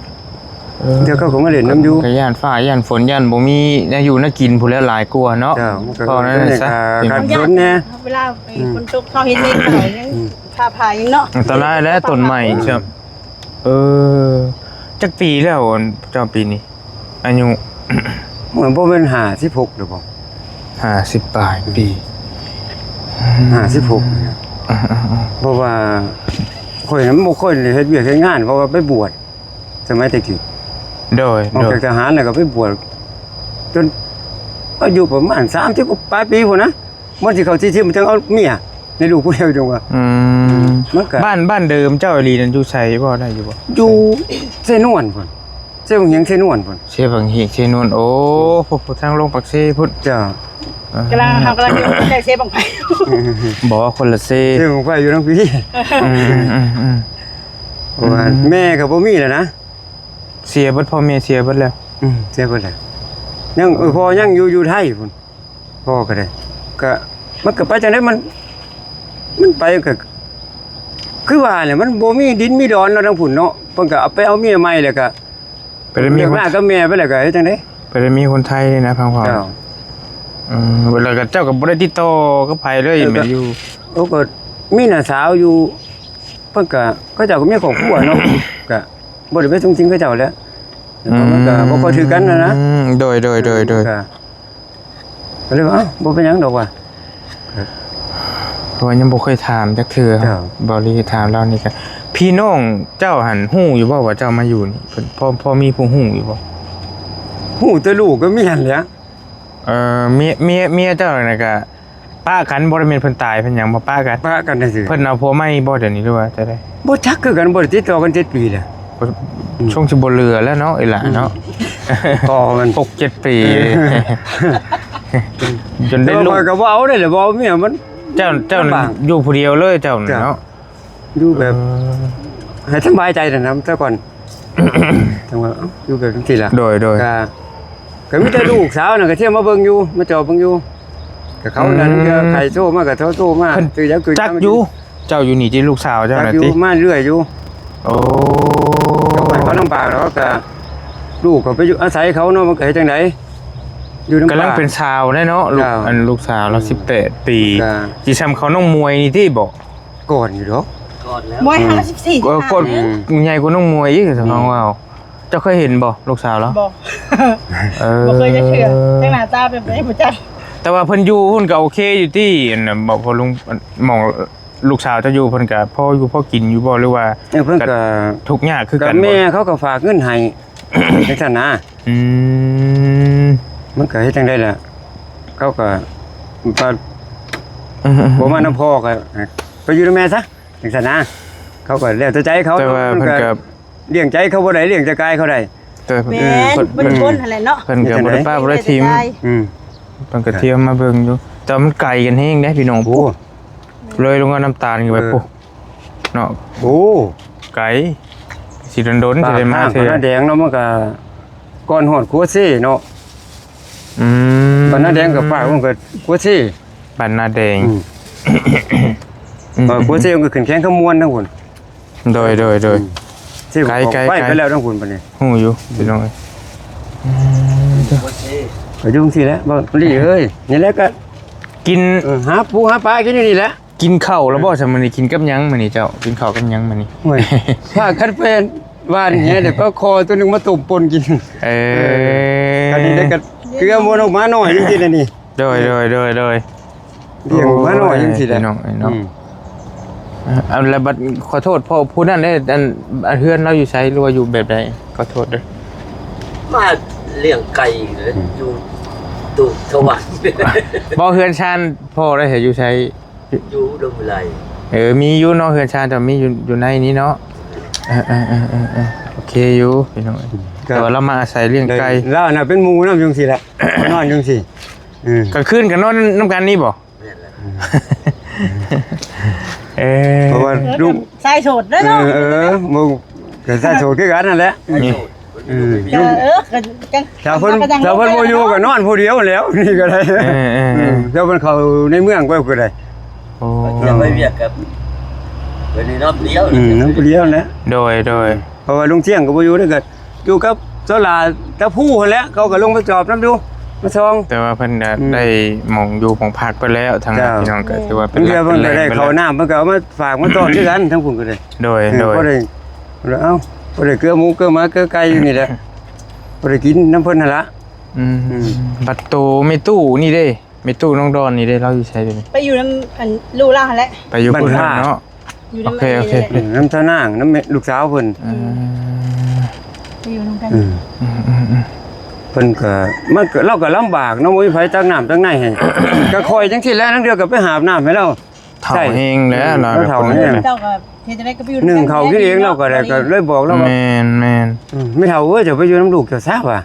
ເອີ ເຈົ້າເຂົາກໍມາຫຼິ້ນນຳຢູ່ ກໍຢ້ານຟ້າຢ້ານຝົນ ຢ້ານບໍ່ມີແນວຢູ່ແນວກິນພຸ້ນແຫຼະ ຫຼາຍກວ່າເນາະ ເຈົ້າ ມັນກໍ ເພາະນັ້ນຊະ ຂາດ ຂາດຝົນແດ່ ເວລາ ອືມ ຝົນຕົກເຂົາເຮັດເຮັດຫຍັງ ອືມ ຜ້າຜ້າຫຍັງເນາະ ອັນຕະລາຍແຫຼະ ຕົ້ນໄມ້ ອືມ ເຈົ້າ ເອີ ຈັກປີແລ້ວ ອັນ ເຈົ້າປີນີ້ ອາຍຸ ມັນບໍ່ແມ່ນຫ້າສິບຫົກແລ້ວບໍ່ ຫ້າສິບປາຍປີ ຫ້າສິບຫົກ ອືມໆໆ ເພາະວ່າຂ້ອຍນັ້ນບໍ່ຄ່ອຍໄດ້ເຮັດວຽກເຮັດງານ ເພາະວ່າໄປບວດ ສະໄໝແຕ່ກີ້ ໂດຍ ອອກຈາກ ໂດຍ ທະຫານແລ້ວກໍໄປບວດ ຈົນອາຍຸປະມານສາມສິບປາຍປີພຸ້ນນະ ມັນຊິເຂົ້າສີ່ສິບ ມັນຈັ່ງເອົາເມຍ ໃນລູກຜູ້ດຽວຈັ່ງວ່າ ອືມ ມັນກໍ ບ້ານ ບ້ານເດີມເຈົ້າອີ່ຫຼີນັ້ນຢູ່ໃສບໍ່ ໄດ້ຢູ່ບໍ່ ຢູ່ເຊນວນພຸ້ນ ເຊບັ້ງຫຽງ ເຊນວນພຸ້ນ ເຊບັ້ງຫຽງ ເຊນວນ ໂອ້ ພຸ້ນ ທາງລົງປາກເຊພຸ້ນ ເຈົ້າ ກຳລັງ ເຮົາກຳລັງຢູ່ໃກ້ເຊບັ້ງໄຟ. ບໍ່ ຄົນລະເຊ. ເຊບັ້ງໄຟຢູ່ທາງພີ້. ອືມໆໆ ເພາະວ່າ ອືມ ແມ່ກໍບໍ່ມີແລ້ວນະ. ເສຍເບິດ ພໍ່ແມ່ເສຍເບິດແລ້ວ. ອືມ ເສຍເບິດແລ້ວ. ຍັງ ເອີ ພໍ່ຍັງຢູ່ ຢູ່ໄທພຸ້ນ. ພໍ່ກໍໄດ້ ກໍ ມັນກໍໄປຈັ່ງໃດ ມັນ ມັນໄປກໍ ຄືວ່າແຫຼະ ມັນບໍ່ມີດິນມີດອນແລ້ວທາງພຸ້ນເນາະ. ເພິ່ນກໍເອົາໄປເອົາເມຍໃໝ່ ແລ້ວກໍ ໄປໄດ້ມີ ເລີກລາກັບແມ່ໄປແລ້ວກໍເຮັດຈັ່ງໃດ? ໄປໄດ້ມີຄົນໄທນີ້ນະ ພັງພອນ. ເຈົ້າ. ອືມ ແລ້ວກໍເຈົ້າກໍບໍ່ໄດ້ຕິດຕໍ່ກັບໃຜເລີຍ ເອີ ແມ່ນຢູ່. ໂອ້ ກໍມີນ້າສາວຢູ່ ເພິ່ນກໍ ເຂົາເຈົ້າກໍມີຄອບຄົວເນາະ ກໍບໍ່ໄດ້ໄປສູງສິງເຂົາເຈົ້າແຫຼະ. ອືມ ມັນກໍບໍ່ຄ່ອຍຖືກກັນນະນະ. ອືມ ໂດຍໆໆໆ ກໍ ກໍເລີຍວ່າ ເອົ້າ ບໍ່ເປັນຫຍັງດອກວ່າ ເພາະວ່າຍັງບໍ່ເຄີຍຖາມຈັກເທື່ອ. ເຈົ້າ. ເບົາລີຖາມລາວນີ້ກໍ ພີ່ນ້ອງເຈົ້າຫັ້ນຮູ້ຢູ່ບໍ່ວ່າເຈົ້າມາຢູ່ນີ້? ເພິ່ນ ພໍ ພໍມີຜູ້ຮູ້ຢູ່ບໍ່? ຮູ້ແຕ່ລູກກັບເມຍຫັ້ນແຫຼະ. ເອີ ເມຍ ເມຍ ເມຍເຈົ້ານັ້ນກໍປະກັນ ບໍ່ໄດ້ແມ່ນເພິ່ນຕາຍເພິ່ນຫຍັງບໍ່ ປະກັນ? ປະກັນຊື່ໆ. ເພິ່ນເອົາຜົວໃໝ່ບໍ່ດຽວນີ້ ຫຼືວ່າຈັ່ງໃດ? ບໍ່ຈັກຄືກັນ ບໍ່ໄດ້ຕິດຕໍ່ກັນເຈັດປີແລ້ວ. ອືມ ຊົງຊິບໍ່ເຫຼືອແລ້ວເນາະ ອີ່ຫຼ້າເນາະ. ອືມ ພໍມັນ ຫົກເຈັດປີ ເອີ ຈົນໄດ້ລູກ. ແຕ່ວ່າຂ້ອຍກໍບໍ່ເອົາໄດ້ແຫຼະ ບໍ່ເອົາເມຍມັນ. ເຈົ້າ ເຈົ້າ ລຳບາກ ຢູ່ຜູ້ດຽວເລີຍເຈົ້ານີ້ເນາະ. ເຈົ້າ. ຢູ່ແບບ ເອີ ໃຫ້ສະບາຍໃຈນະນຳແຕ່ກ່ອນ. ຈັ່ງວ່າ ເອົ້າ ຢູ່ແບບຈັ່ງຊີ້ລະ. ໂດຍໆ ກໍ ກໍມີແຕ່ລູກສາວນັ້ນກໍທ່ຽວມາເບິ່ງຢູ່ ມາຈອບເບິ່ງຢູ່. ກໍເຂົານັ້ນ ອືມ ກໍໃຜໂທມາກໍໂທ ໂທມາ ເພິ່ນ ຄືຢາກຄື ຈັກຢູ່. ເຈົ້າຢູ່ນີ້ຕິ ລູກສາວເຈົ້ານະຕິ? ມາເລື້ອຍຢູ່. ໂອ້ ກໍໄປເຂົາລຳບາກແລ້ວ ກໍລູກກໍໄປຢູ່ອາໄສເຂົາເນາະ ມັນກໍເຮັດຈັ່ງໃດ ຢູ່ນຳ ກຳລັງເປັນສາວໄດ໋ເນາະ. ລູກ ເຈົ້າ ອັນລູກສາວລາວ ອືມ ສິບແປດປີ. ກໍ ຊິຊ່ຳເຂົານ້ອງມວຍນີ້ຕິບໍ? ກ່ອນຢູ່ດອກ ກ່ອນແລ້ວ ມວຍ ອືມ ຫ້າສິບສີ່ ເອີ ກ່ອນ ອືມ ໃຫຍ່ກວ່ານ້ອງມວຍອີກ ອືມ ຟັງເວົ້າ. ເຈົ້າເຄີຍເຫັນບໍ່ ລູກສາວລາວ? ບໍ່ ເອີ ບໍ່ເຄີຍຈັກເທື່ອ. ທັງໜ້າຕາເປັນໄປບໍ່ຈັກ. ແຕ່ວ່າເພິ່ນຢູ່ພຸ້ນກໍໂອເຄຢູ່ຕິ ອັນນັ້ນ ບໍ່ ພໍ່ລຸງ ໝ່ອງລູກສາວເຈົ້າຢູ່ ເພິ່ນກໍພໍຢູ່ພໍກິນຢູ່ບໍ່ ຫຼືວ່າ ເອີ ເພິ່ນກໍ ກໍທຸກຍາກຄືກັນບໍ່? ແມ່ເຂົາກໍຝາກເງິນໃຫ້ ຈັ່ງຊັ້ນນະ. ອືມ ມັນກໍເຮັດຈັ່ງໃດລະ ເຂົາກໍ ອືມໆໆ ບໍ່ມານຳພໍ່ກໍ ເອີ ໄປຢູ່ນຳແມ່ຊະ ຈັ່ງຊັ້ນນະ. ເຂົາກໍແລ້ວແຕ່ໃຈເຂົາ. ແຕ່ວ່າເພິ່ນກໍ ມັນກໍລ້ຽງໃຈເຂົາບໍ່ໄດ້ ລ້ຽງແຕ່ກາຍເຂົາໄດ້. ແຕ່ເພິ່ນ ແມ່ນ ເພິ່ນ ເພິ່ນຄົນຫັ້ນແຫຼະເນາະ. ເພິ່ນກໍບໍ່ໄດ້ປະບໍ່ໄດ້ຖິ້ມ. ອືມ ເພິ່ນກໍທ່ຽວມາເບິ່ງຢູ່ ແຕ່ວ່າມັນໄກກັນແຮງເດ້ພີ່ນ້ອງ. ໂອ້ ເລີຍລົງມານ້ຳຕານຂຶ້ນໄປ ເອີ ພຸ້ນເນາະ. ໂອ້ ໄກ ຊິດົນໆ ຊິໄດ້ມາເທື່ອ. ບ້ານນາແດງເນາະ ມັນກໍກ່ອນຮອດຂົວເຊເນາະ. ອືມ ບ້ານນາແດງກໍປາກມັນກໍຂົວເຊ ບ້ານນາແດງ. ອືມ ອືມ ເອີ ຂົວເຊມັນກໍຂຶ້ນແຂວງຄຳມ່ວນທາງພຸ້ນ. ໂດຍໆໆ ອືມ ເຊໄກໆໆ ໄປ ໄປແລ້ວທາງພຸ້ນບັດນີ້ ຮູ້ຢູ່ ອືມ ພີ່ນ້ອງເອີຍ. ອືມ ກໍຢູ່ຈັ່ງຊີ້ແຫຼະ ເວົ້າລີເອີຍ. ນີ້ແຫຼະກໍກິນ ເອີ ຫາປູຫາປາກິນຢູ່ນີ້ແຫຼະ. ກິນເຂົ້າແລ້ວບໍ່ ອືມ ຊະມື້ນີ້? ກິນກັບຫຍັງມື້ນີ້ເຈົ້າ? ກິນເຂົ້າກັບຫຍັງມື້ນີ້? ໂອ້ຍ ພາກັນໄປຫວ່ານແຫ ໄດ້ປາຄໍຕົວໜຶ່ງມາຕົ້ມປົ່ນກິນ. ເອີ ເອີ ອັນນີ້ໄດ້ກໍເກືອໝູນອອກມາໜ້ອຍໜຶ່ງຕິອັນນີ້. ໂດຍໆໆໆ ລ້ຽງໝານ້ອຍຈັ່ງຊີ້ແຫຼະ ໂອ້ຍ ພີ່ນ້ອງເອີຍເນາະ. ອືມ ອັນ ແລ້ວບັດ ຂໍໂທດພໍ່ ຜູ້ນັ້ນເດ້ ອັນ ອັນເຮືອນລາວຢູ່ໃສ ຫຼືວ່າຢູ່ແບບໃດ? ຂໍໂທດເດີ ມາລ້ຽງໄກ່ເລີຍ ອືມ ຢູ່ຕຸສະຫວັນ. ບໍ່ ເຮືອນຊານພໍ່ໄດ້ໃຫ້ຢູ່ໃສ? ຢູ່ດົງວິໄລ. ເອີ ມີຢູ່ເນາະ ເຮືອນຊານເຈົ້າມີຢູ່ ຢູ່ໃນນີ້ເນາະ. ເອີໆໆໆ ໂອເຄຢູ່ພີ່ນ້ອງເອີຍ ອືມ ແຕ່ວ່າລາວມາອາໄສລ້ຽງໄກ່ ລາວນະເປັນໝູ່ນຳຢູ່ຈັ່ງຊີ້ແຫຼະ ນອນຢູ່ຈັ່ງຊີ້. ເອີ ກາງຄືນກໍນອນນຳກັນນີ້ບໍ່? ແມ່ນແຫຼະ ເອີ ເພາະວ່າລູກຊາຍໂສດເດ້ເນາະ. ເອີ ເອີ ໝູ່ກໍຊາຍໂສດຄືກັນນັ້ນແຫຼະ ຊາຍໂສດ ເອີ ເອີ ກໍຈັ່ງ ຖ້າເພິ່ນ ຖ້າເພິ່ນບໍ່ຢູ່ກໍນອນຜູ້ດຽວແລ້ວ ນີ້ກໍໄດ້. ເອີໆໆ ເອີ ຖ້າເພິ່ນເຂົ້າໃນເມືອງໄປກໍໄດ້. ໂອ້ ຢາກໄປວຽກກັບ ໄປນອນຜູ້ດຽວ ອືມ ນອນຜູ້ດຽວແຫຼະ ໂດຍໆ ເພາະວ່າລຸງຊຽງກໍບໍ່ຢູ່ເດ້ ກໍ ຢູ່ກັບສາວຫຼ້າຕາພູຫັ້ນແຫຼະ ເຂົາກໍລົງມາຈອບນຳຢູ່ ມາສ່ອງ. ແຕ່ວ່າເພິ່ນກໍ ອືມ ໄດ້ໝ່ອງຢູ່ໝ່ອງພັກເພິ່ນແລ້ວ ທາງ ເຈົ້າ ພີ່ນ້ອງກໍຖືວ່າເປັນ ເພິ່ນກໍໄດ້ເຂົ້ານ້ຳ ເພິ່ນກໍເອົາມາຝາກມາຕ້ອນຄືກັນ ທາງພຸ້ນກໍໄດ້. ໂດຍ ເອີ ໂດຍ ພໍໄດ້ ເອົາ ພໍໄດ້ເກືອໝູເກືອໝາເກືອໄກ່ຢູ່ນີ້ແຫຼະ ພໍໄດ້ກິນນຳເພິ່ນຫັ້ນລະ. ອືມ ອືມ ບັດໂຕແມ່ຕູ້ນີ້ເດ້ ແມ່ຕູ້ນ້ອງດອນນີ້ເດ້ ລາວຢູ່ໃສດຽວນີ້? ໄປຢູ່ນຳ ອັນ ລູກລາວຫັ້ນແຫຼະ ໄປຢູ່ພຸ້ນເນາະ. ຢູ່ນຳ ໂອເຄ ໂອເຄ ເອີ ນຳຊາວນາງ ນຳລູກສາວເພິ່ນ. ອືມ ໄປຢູ່ນຳກັນ ອືມ ອືມໆໆ ເພິ່ນກໍ ມັນກໍ ລາວກໍລຳບາກເນາະ ບໍ່ມີໃຜຕັກນ້ຳຕັກໃນໃຫ້ ກໍຂ້ອຍຈັ່ງຊີ້ແຫຼະ ລາງເທື່ອກໍໄປຫາບນ້ຳໃຫ້ລາວ. ເຖົ້າແຮງແລ້ວ ເອີ ລາວກໍເຖົ້າແຮງ ເຈົ້າກໍເຮັດຈັ່ງໃດກໍໄປຢູ່ນຳກັນ ໜຶ້ງເຂົ້າກິນເອງ ແຫຼະ ລາວກໍໄດ້ ກໍເລີຍບອກລາວວ່າ ແມ່ນໆ ອືມ ແມ່ເຖົ້າເອີຍ ເຈົ້າໄປຢູ່ນຳລູກເຈົ້າຊະວ່າ.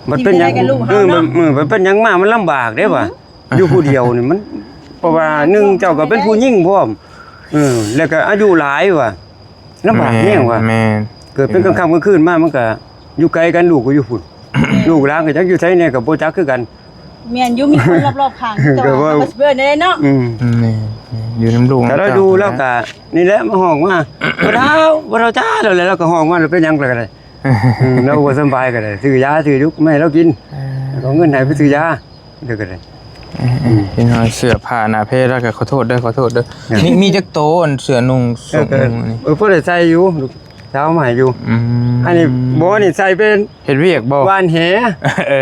ບັດເປັນຫຍັງ ຊິເຮັດໃດກັບລູກເຮົາເນາະ ເອີ ມັນ ເອີ ບັດເປັນຫຍັງມາ ມັນລຳບາກເດ້ວ່າ ອືຮຶ ຢູ່ຜູ້ດຽວນີ້ມັນ ເພາະວ່າໜຶ່ງເຈົ້າກໍເປັນຜູ້ຍິງພ້ອມ ເອີ ແລ້ວກໍອາຍຸຫຼາຍວ່າ ລຳບາກແຮງວ່າ ແມ່ນ ແມ່ນ ເກີດເປັນກາງຄ່ຳກາງຄືນມາ ມັນກໍຢູ່ໄກກັນ ລູກກໍຢູ່ພຸ້ນ ລູກຫຼານກໍຈັກຢູ່ໃສແດ່ ກໍບໍ່ຈັກຄືກັນ ແມ່ນຢູ່ ມີຄົນລອບໆຂ້າງ ແຕ່ວ່າ ກໍວ່າ ເຮົາກໍຊິເອີ້ນໄດ້ເນາະ ອືມ ແມ່ນ ແມ່ນ ຢູ່ນຳລູກ ຖ້າລາວຢູ່ ນຳເຕົ້າ ລາວກໍນີ້ແຫຼະ ມາຮ້ອງມາ "ບໍ່ເຖົ້າ ບໍ່ເຖົ້າຈ້າ" ແລ້ວແຫຼະ ລາວກໍຮ້ອງມາ ເປັນຫຍັງກໍໄດ້ ອືມ ລາວບໍ່ສະບາຍກໍໄດ້ ຊື້ຢາຊື້ຢາມາໃຫ້ລາວກິນ ເອີ ແລ້ວກໍເອົາເງິນໃຫ້ໄປຊື້ຢາ ເດີກໍໄດ້ ເອີ ເອີ ອືມ ເຫັນວ່າເສື້ອຜ້າໜ້າແພລະກໍຂໍໂທດເດີ ຂໍໂທດເດີ ເອີ ມີ ມີຈັກໂຕ ອັນເສື້ອນຸ່ງ ເອີ ສົ່ງ ເອີ ນຸ່ງນີ້ ເອີ ພໍໄດ້ໃສ່ຢູ່ ລູກສາວເອົາມາໃຫ້ຢູ່ ອືມ ອັນນີ້ບໍ່ ນີ້ໃສ່ເປັນ ເຮັດວຽກບໍ່ ຫວ່ານແຫ ເອີ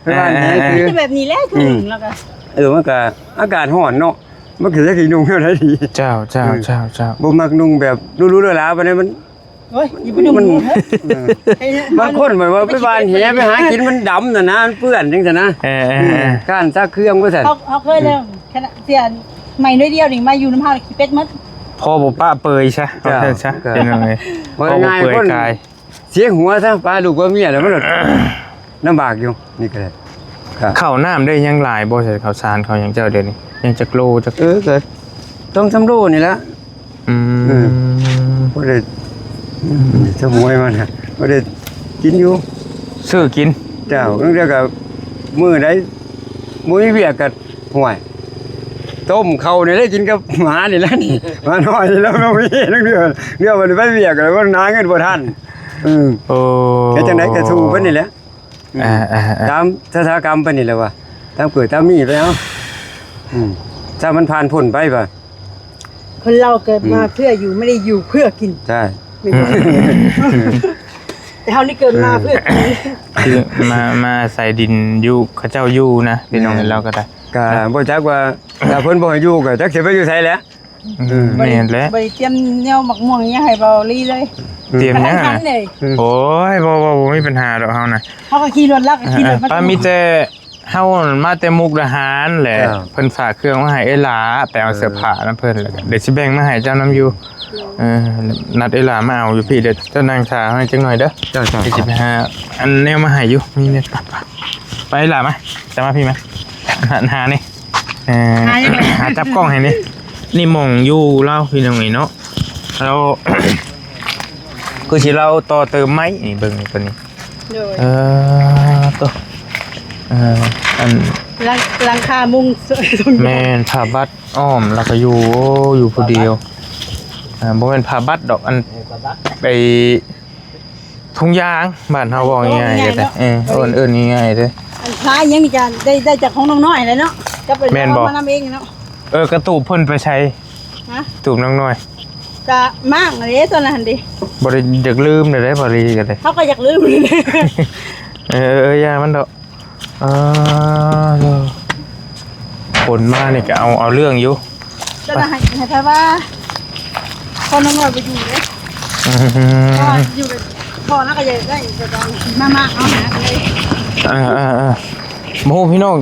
ເອີ ໄປຫວ່ານແຫ ເອີ ຄື ແບບນີ້ແຫຼະ ອືມ ຖືກແລ້ວກໍ ເອີ ມັນກໍອາກາດຮ້ອນເນາະ ມັນກໍຢາກຊິນຸ່ງແນວໃດດີ ເຈົ້າ ເຈົ້າ ເອີ ເຈົ້າ ເຈົ້າ ບໍ່ມັກນຸ່ງແບບຫຼູໆຫຼາໆປານໃດ ມັນ ໂອ້ຍ ຢ່າໄປດຸ ມັນ ເອີ ເອີ ບາງຄົນແບບວ່າໄປຫວ່ານແຫ ໄປຫາກິນ ມັນດຳນະນະ ມັນເປື້ອນຈັ່ງຊັ້ນນະ ເອີ ເອີ ເອີ ເອີ ການຊັກເຄື່ອງວ່າຊັ້ນ ເຮົາ ເຮົາເຄີຍແລ້ວ ຂະໜາດເສື້ອໃໝ່ໜ້ອຍດຽວນີ້ ມາຢູ່ນຳເຮົານີ້ຂີ້ເປັດໝົດ ພໍບໍ່ປະເປີຍຊະ ເຈົ້າ ເອົາຊັ້ນຊະ ກໍ ເປັນຫຍັງ ເວົ້າງ່າຍໆ ພໍບໍ່ເປີຍກາຍ ຄົນເສຍຫົວຊະ ປາລູກປາເມຍແລ້ວ ມັນລຳບາກຢູ່ ນີ້ກໍໄດ້ ກໍ ເຂົ້ານ້ຳໄດ້ຍັງຫຼາຍບໍ່ ເຂົ້າສານເຂົ້າຫຍັງເຈົ້າ ດຽວນີ້ ຍັງຈັກໂລ ຈັກ ເອີ ກໍສອງສາມໂລນີ້ລະ ອືມ ເອີ ພໍໄດ້ ອືມ ຊະໝວຍມັນ ພໍໄດ້ກິນຢູ່ ຊື້ກິນ ເຈົ້າ ລາງເທື່ອກໍມື້ໃດບໍ່ມີວຽກກໍ ຫ້ວຍ ຕົ້ມເຂົ້ານີ້ແຫຼະ ກິນກັບໝານີ້ແຫຼະນີ້ ໝານ້ອຍນີ້ແຫຼະ ມັນມີ ລາງເທື່ອ ລາງເທື່ອບໍ່ໄດ້ໄປວຽກ ແລ້ວມັນຫາເງິນບໍ່ທັນ ເອີ ໂອ້ ເຮັດຈັ່ງໃດກໍສູ້ເພິ່ນນີ້ແຫຼະ ອ່າໆໆ ຕາມຊະຕາກຳໄປນີ້ແຫຼະວ່າ ຕາມເກີດຕາມມີໄປເອົາ ອືມ ຖ້າມັນຜ່ານພົ້ນໄປວ່າ ຄົນເຮົາເກີດມາ ອືມ ເພື່ອຢູ່ ໄມ່ໄດ້ຢູ່ເພື່ອກິນ ໃຊ່ ແມ່ນບໍ່? ແຕ່ເຮົານີ້ເກີດມາເພື່ອກິນ ຄືມາ ມາອາໄສດິນຢູ່ເຂົາເຈົ້າຢູ່ນະ ພີ່ນ້ອງ ແມ່ນ ເຮົາກໍໄດ້ ກໍບໍ່ຈັກວ່າ ຖ້າເພິ່ນບໍ່ໃຫ້ຢູ່ກໍຈັກຊິໄປຢູ່ໃສແຫຼະ ອືມ ອືມ ບໍ່ໄດ້ ແມ່ນແຫຼະ ບໍ່ໄດ້ຕຽມແນວໝາກມ່ວງຫຍັງໃຫ້ເບົາລີເລີຍ ຕຽມຫຍັງ ກະທັນຫັນເລີຍ ໂອ້ຍ ບໍ່ ບໍ່ ບໍ່ມີປັນຫາດອກເຮົານະ ເຮົາກໍຂີ່ລົດ ລາວກໍຂີ່ລົດ ເອີ ມາ ປ້າ ມີແຕ່ ເຮົາມາແຕ່ມຸກດາຫານແຫຼະ ເຈົ້າ ເພິ່ນຝາກເຄື່ອງມາໃຫ້ເອື້ອຍຫຼ້າ ໄປເອົາເສື້ອ ເອີ ຜ້ານຳເພິ່ນ ແລ້ວກໍດຽວຊິແບ່ງມາໃຫ້ເຈົ້ານຳຢູ່ ເອີ ນັດເອື້ອຍຫຼ້າມາເອົາຢູ່ພີ້ ດຽວເຈົ້ານັ່ງຖ້າໃຫ້ຈັກໜ້ອຍເດີ ເຈົ້າ ເຈົ້າ ດຽວຊິໄປຫາອັນແນວມາໃຫ້ຢູ່ ມີແມ່ນ ໄປ ໄປ ໄປຫຼ້າມາ ເຈົ້າມາພີ້ມາ ຫາ ຫານີ້ ເອີ ຫາຈັບກ້ອງໃຫ້ນີ້ ນີ້ໝ່ອງຢູ່ລາວ ພີ່ນ້ອງເອີຍເນາະ ລາວ ຄືຊິລາວຕໍ່ເຕີມໄມ້ນີ້ ເບິ່ງນີ້ ຕົວນີ້ ໂດຍ ເອີ ໂຕ ເອີ ອັນ ຫຼັງ ຫຼັງຄາມຸງ ແມ່ນ ຜ້າບັດອ້ອມ ແລ້ວກໍຢູ່ ໂອ້ ຢູ່ຜູ້ດຽວ ອ່າ ບໍ່ແມ່ນຜ້າບັດດອກ ອັນ ເອີ ຜ້າບັດ ໄປ ທຸງຢາງ ບ້ານເຮົາເວົ້າງ່າຍໆ ກໍໄດ້ ເອີ ເອີ້ນ ເອີ້ນງ່າຍໆເດີ ອັນຄ້າຍຫຍັງນີ້ກໍໄດ້ ໄດ້ຈາກຂອງນ້ອງນ້ອຍແຫຼະເນາະ ກັບໄປ ແມ່ນບໍ່ ເອົາມານຳເອງເນາະ ເອີ ກະຕູບເພິ່ນໄປໃສ? ຮະ? ຕູບນ້ອງນ້ອຍ ກະມ້າງເດ້ຕອນນັ້ນເດ້ ບໍ່ໄດ້ ຢາກລືມເດ້ ບາລີກໍໄດ້ ເຮົາກໍຢາກລືມເດ້ ເອີ ເອີ ຢ່າມັນດອກ ເອີ ຄົນມານີ້ກໍເອົາ ເອົາເລື່ອງຢູ່ ຈະໃຫ້ ໃຫ້ໃຜວ່າ ພໍ່ນ້ອງນ້ອຍບໍ່ຢູ່ເດ້ ອືມ ເພາະວ່າຢູ່ກັບພໍ່ລາວກໍຢາກໄດ້ ແຕ່ວ່າມາ ມາເອົາຫາກັນເລີຍ ເອີ ເອີ ເອີ ບໍ່ຮູ້ພີ່ນ້ອງ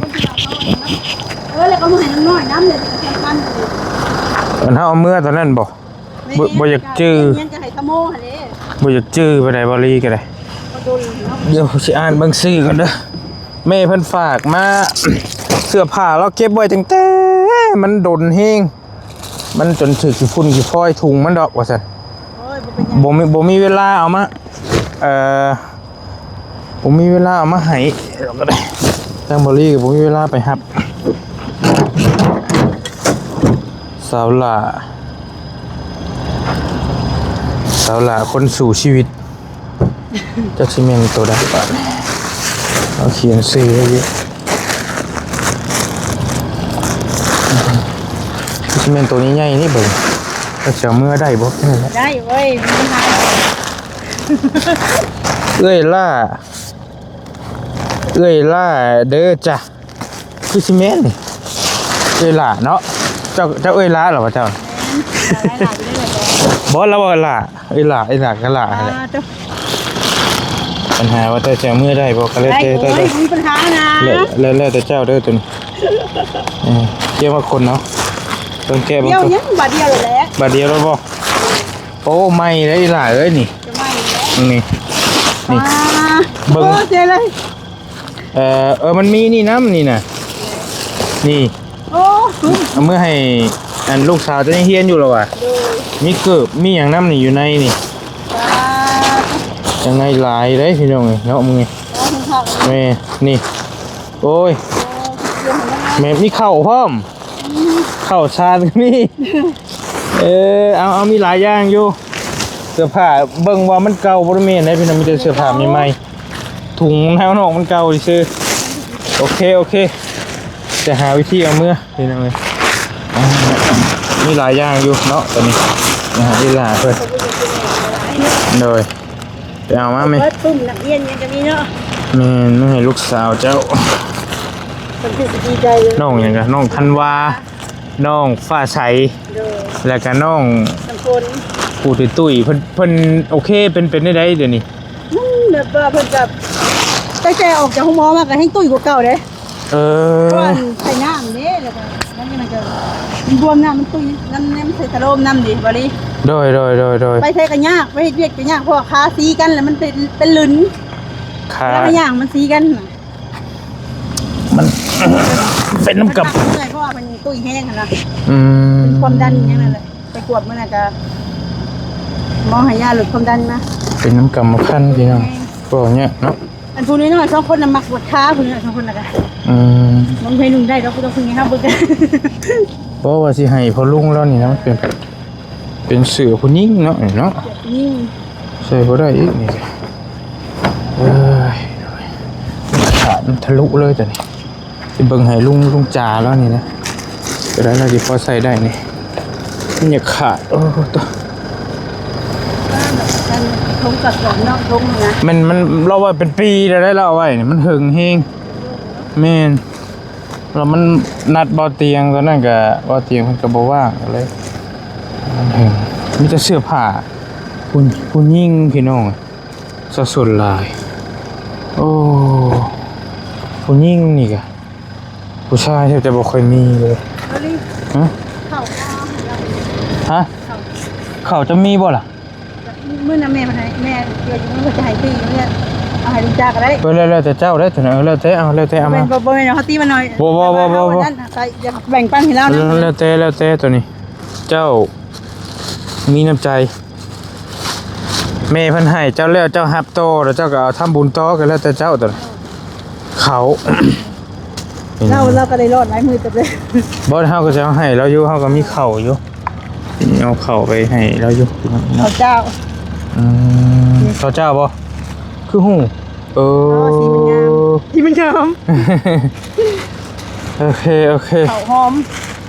ເອີ ແລ້ວກໍມາໃຫ້ນ້ອງນ້ອຍນຳເລີຍ ທີ່ສຳຄັນເລີຍ ອັນເຮົາເອົາເມືອຕອນນັ້ນບໍ່? ບໍ່ ບໍ່ຢາກຈື່ ຍັງຈະໃຫ້ຂະໂມຫັ້ນເດ້ ບໍ່ຢາກຈື່ປານໃດ ບາລີກໍໄດ້ ບໍ່ດົນເນາະ ດຽວຊິອ່ານເບິ່ງຊື່ກ່ອນເດີ ແມ່ເພິ່ນຝາກມາ ເສື້ອຜ້າລາວເກັບໄວ້ຕັ້ງແຕ່ມັນດົນແຮງ ມັນຈົນຖືກຂີ້ຝຸ່ນຂີ້ຟອຍທຸງມັນດອກວ່າຊັ້ນ ໂອ້ຍ ບໍ່ເປັນຫຍັງ ບໍ່ມີ ບໍ່ມີເວລາເອົາມາ ເອີ ບໍ່ມີເວລາເອົາມາໃຫ້ ທາງບາລີກໍບໍ່ມີເວລາໄປຮັບ ສາວຫຼ້າ ສາວຫຼ້າຄົນສູ້ຊີວິດ ຈັກຊິແມ່ນໂຕໃດບາດນີ້ ເຮົາຂຽນຊື່ໄວ້ຢູ່ ຊິແມ່ນໂຕໃຫຍ່ໆນີ້ເບິ່ງ ຈັກຊິເອົາເມືອໄດ້ບໍ່? ໄດ້ເວີຍ ບໍ່ມີບັນຫາ ເອື້ອຍຫຼ້າ ເອື້ອຍຫຼ້າເດີຈ້າ ຄືຊິແມ່ນນີ້ ເອື້ອຍຫຼ້າເນາະ ເຈົ້າ ເຈົ້າເອື້ອຍຫຼ້າເຫຼືວ່າເຈົ້າ? ແມ່ນ ເອື້ອຍຫຼ້າຢູ່ໃນນັ້ນແຫຼະ ບໍ່ ລາວວ່າຫຼ້າ ເອື້ອຍຫຼ້າ ເອື້ອຍຫຼ້າກໍຫຼ້າ ອ່າ ຫັ້ນແຫຼະ ເຈົ້າ ບັນຫາວ່າເຈົ້າຈະເອົາເມືອໄດ້ບໍ່ ກໍແລ້ວແຕ່ ໄດ້ ເຈົ້າ ໂອ້ຍ ບໍ່ມີບັນຫານະ ແລ້ວ ແລ້ວ ແລ້ວແຕ່ເຈົ້າເດີຕົວນີ້ ເອີ ກຽມວ່າຄົນເນາະ ຕ້ອງແກະເບິ່ງ ດຽວ ກ່ອນ ຍັງບາດດຽວແຫຼະ ບາດດຽວແລ້ວບໍ່? ໂອ້ ໃໝ່ເດ້ຫຼ້າເອີຍນີ້ ຈະໃໝ່ແລ້ວ ນີ້ ນີ້ ອ່າ ເບິ່ງ ໂອ້ ເຈເລີຍ ເອີ ເອີ ມັນມີນີ້ນຳນີ້ນະ ນີ້ ໂອ້ ເອົາມືໃຫ້ ອັນລູກສາວເຈົ້າຍັງຮຽນຢູ່ລະວ່າ ໂດຍ ມີເກີບມີຫຍັງນຳນີ້ຢູ່ໃນນີ້ ປາດ ຈັ່ງໃນຫຼາຍເດ້ພີ່ນ້ອງເອີຍເນາະ ມື້ນີ້ ໂອ້ ເພິ່ນເຂົ້າ ແມ່ ນີ້ ໂອ້ຍ ໂອ້ ແມ່ ມີເຂົ້າພ້ອມ ເຂົ້າສານກໍມີ ເອີ ເອົາ ເອົາ ມີຫຼາຍຢ່າງຢູ່ ເສື້ອຜ້າ ເບິ່ງວ່າມັນເກົ່າບໍ່ແມ່ນໃດພີ່ນ້ອງ ມີແຕ່ເສື້ອຜ້າໃໝ່ໆ ຖົງເຮົານອກມັນເກົ່າຊື່ໆ ໂອເຄ ໂອເຄ ຈະຫາວິທີເອົາເມືອພີ່ນ້ອງເອີຍ ມີຫຼາຍຢ່າງຢູ່ເນາະ ຕອນນີ້ ຫາອີ່ຫຼ້າເພິ່ນ ໂດຍ ໄປເອົາມາແມ່ ເບິດປຶ້ມນັກຮຽນຫຍັງກໍມີເນາະ ແມ່ນ ມາໃຫ້ລູກສາວເຈົ້າ ເພິ່ນຄືຊິດີໃຈເລີຍ ນ້ອງຫຍັງກະ ນ້ອງທັນວາ ນ້ອງຟ້າໃສ ໂດຍ ແລ້ວກະນ້ອງນ້ຳຝົນ ຜູ້ຕຸ້ຍໆ ເພິ່ນ ເພິ່ນໂອເຄ ເປັນ ເປັນແນວໃດດຽວນີ້? ມັນແບບວ່າເພິ່ນກໍ ຕັ້ງແຕ່ອອກຈາກໂຮງໝໍມາກໍແຮ່ງຕຸ້ຍກວ່າເກົ່າເດ້ ເອີ ເພາະວ່າໃສ່ນ້ຳເດ້ ແລ້ວກໍມັນ ມັນກໍບວມນ້ຳ ມັນຕຸ້ຍນ້ຳ ນ້ຳໃສ່ຕະໂລມນ້ຳເດ້ ບາດນີ້ ໂດຍ ໂດຍ ໂດຍ ໂດຍ ໄປໃສກໍຍາກ ໄປເຮັດວຽກກໍຍາກ ເພາະວ່າຂາສີກັນ ແລ້ວມັນເປັນ ເປັນລຶນ ຂາ ແລ້ວກໍຍ່າງມັນສີກັນ ມັນເປັນນຳກັບ ມັນເມື່ອຍ ເພາະວ່າມັນຕຸ້ຍແຮງຫັ້ນນະ ອືມ ເປັນຄວາມດັນຫຍັງນັ້ນແຫຼະ ໄປກວດມື້ນັ້ນກະໝໍໃຫ້ຢາລົດຄວາມດັນມາ ເປັນນຳກຳມະພັນພີ່ນ້ອງ ເວົ້າຍາກເນາະ ອັນຜູ້ນ້ອຍໆສອງຄົນນະມັກປວດຂາ ຜູ້ນ້ອຍສອງຄົນນະກະ ອືມ ບໍ່ມີໃຜນຸ່ງໄດ້ດອກ ບໍ່ຕ້ອງເພິ່ງໃຫ້ເຮົາເບິ່ງ ບໍ່ວ່າຊິໃຫ້ພໍ່ລຸງລາວນີ້ນະ ມັນເປັນ ເປັນເສື້ອຜູ້ຍິງເນາະ ນີ້ເນາະ ເສື້ອຜູ້ຍິງ ໃສ່ບໍ່ໄດ້ອີກນີ້ ເອີຍ ຂາດມັນທະລຸເລີຍຕົວນີ້ ຊິເບິ່ງໃຫ້ລຸງ ລຸງຈາລາວນີ້ນະ ຕົວໃດລາວຊິພໍໃສ່ໄດ້ນີ້ ມັນຢາກຂາດ ໂອ້ ໂຕ ອັນຖົງກັບເຄື່ອງນອກຖົງນະ ແມ່ນ ມັນ ລາວໄວ້ເປັນປີແລ້ວໄດ໋ ລາວເອົາໄວ້ນີ້ ມັນເຫິງແຮງ ແມ່ນ ແລ້ວມັນນັດເບົາຕຽງ ຕອນນັ້ນກະເບົາຕຽງເພິ່ນກະບໍ່ວ່າງ ກະເລີຍ ມີແຕ່ເສື້ອຜ້າຜູ້ ຜູ້ຍິງພີ່ນ້ອງ ຊະສ່ວນຫຼາຍ ໂອ້ ຜູ້ຍິງນີ້ກະ ຜູ້ຊາຍແທບຈະບໍ່ຄ່ອຍມີເລີຍ ເອົາລີ ຮະ ເຂົ້າ ຮະ ເຂົ້າ ເຂົ້າຈະມີບໍ່ລະ? ມື້ນັ້ນແມ່ເພິ່ນໃຫ້ ແມ່ເທື່ອຢູ່ເພິ່ນຈະໃຫ້ຕີເພິ່ນ ເອົາໃຫ້ລຸງຈາກໍໄດ້ ເອີ ແລ້ວ ແລ້ວແຕ່ເຈົ້າເດ້ຕົວນັ້ນ ເອີ ແລ້ວແຕ່ ເອົາ ແລ້ວແຕ່ເອົາມາ ບໍ່ແມ່ນ ບໍ່ແມ່ນເຮົາຕີມັນໜ້ອຍ ບໍ່ ບໍ່ ບໍ່ ບໍ່ ບໍ່ ອັນນັ້ນໃສ່ ແບ່ງປັນໃຫ້ລາວນຳ ແລ້ວແຕ່ ແລ້ວແຕ່ຕົວນີ້ ເຈົ້າມີນ້ຳໃຈ ແມ່ເພິ່ນໃຫ້ເຈົ້າແລ້ວ ເຈົ້າຮັບຕໍ່ ແລ້ວເຈົ້າກໍເອົາທຳບຸນຕໍ່ ກໍແລ້ວແຕ່ເຈົ້າຕົວນັ້ນ ເຂົາ ລາວ ລາວກໍໄດ້ລອດຫຼາຍມື້ເຕີບເລີຍ ບໍ່ ເຮົາກໍຈະເອົາໃຫ້ລາວຢູ່ ເຮົາກໍມີເຂົ້າຢູ່ ເອົາເຂົ້າໄປໃຫ້ລາວຢູ່ ເຂົ້າເຈົ້າ ອືມ ເຂົ້າເຈົ້າບໍ່? ຄືຮູ້? ເອີ ອໍ ສີມັນງາມ ສີມັນງາມ ໂອເຄ ໂອເຄ ເຂົ້າຫອມ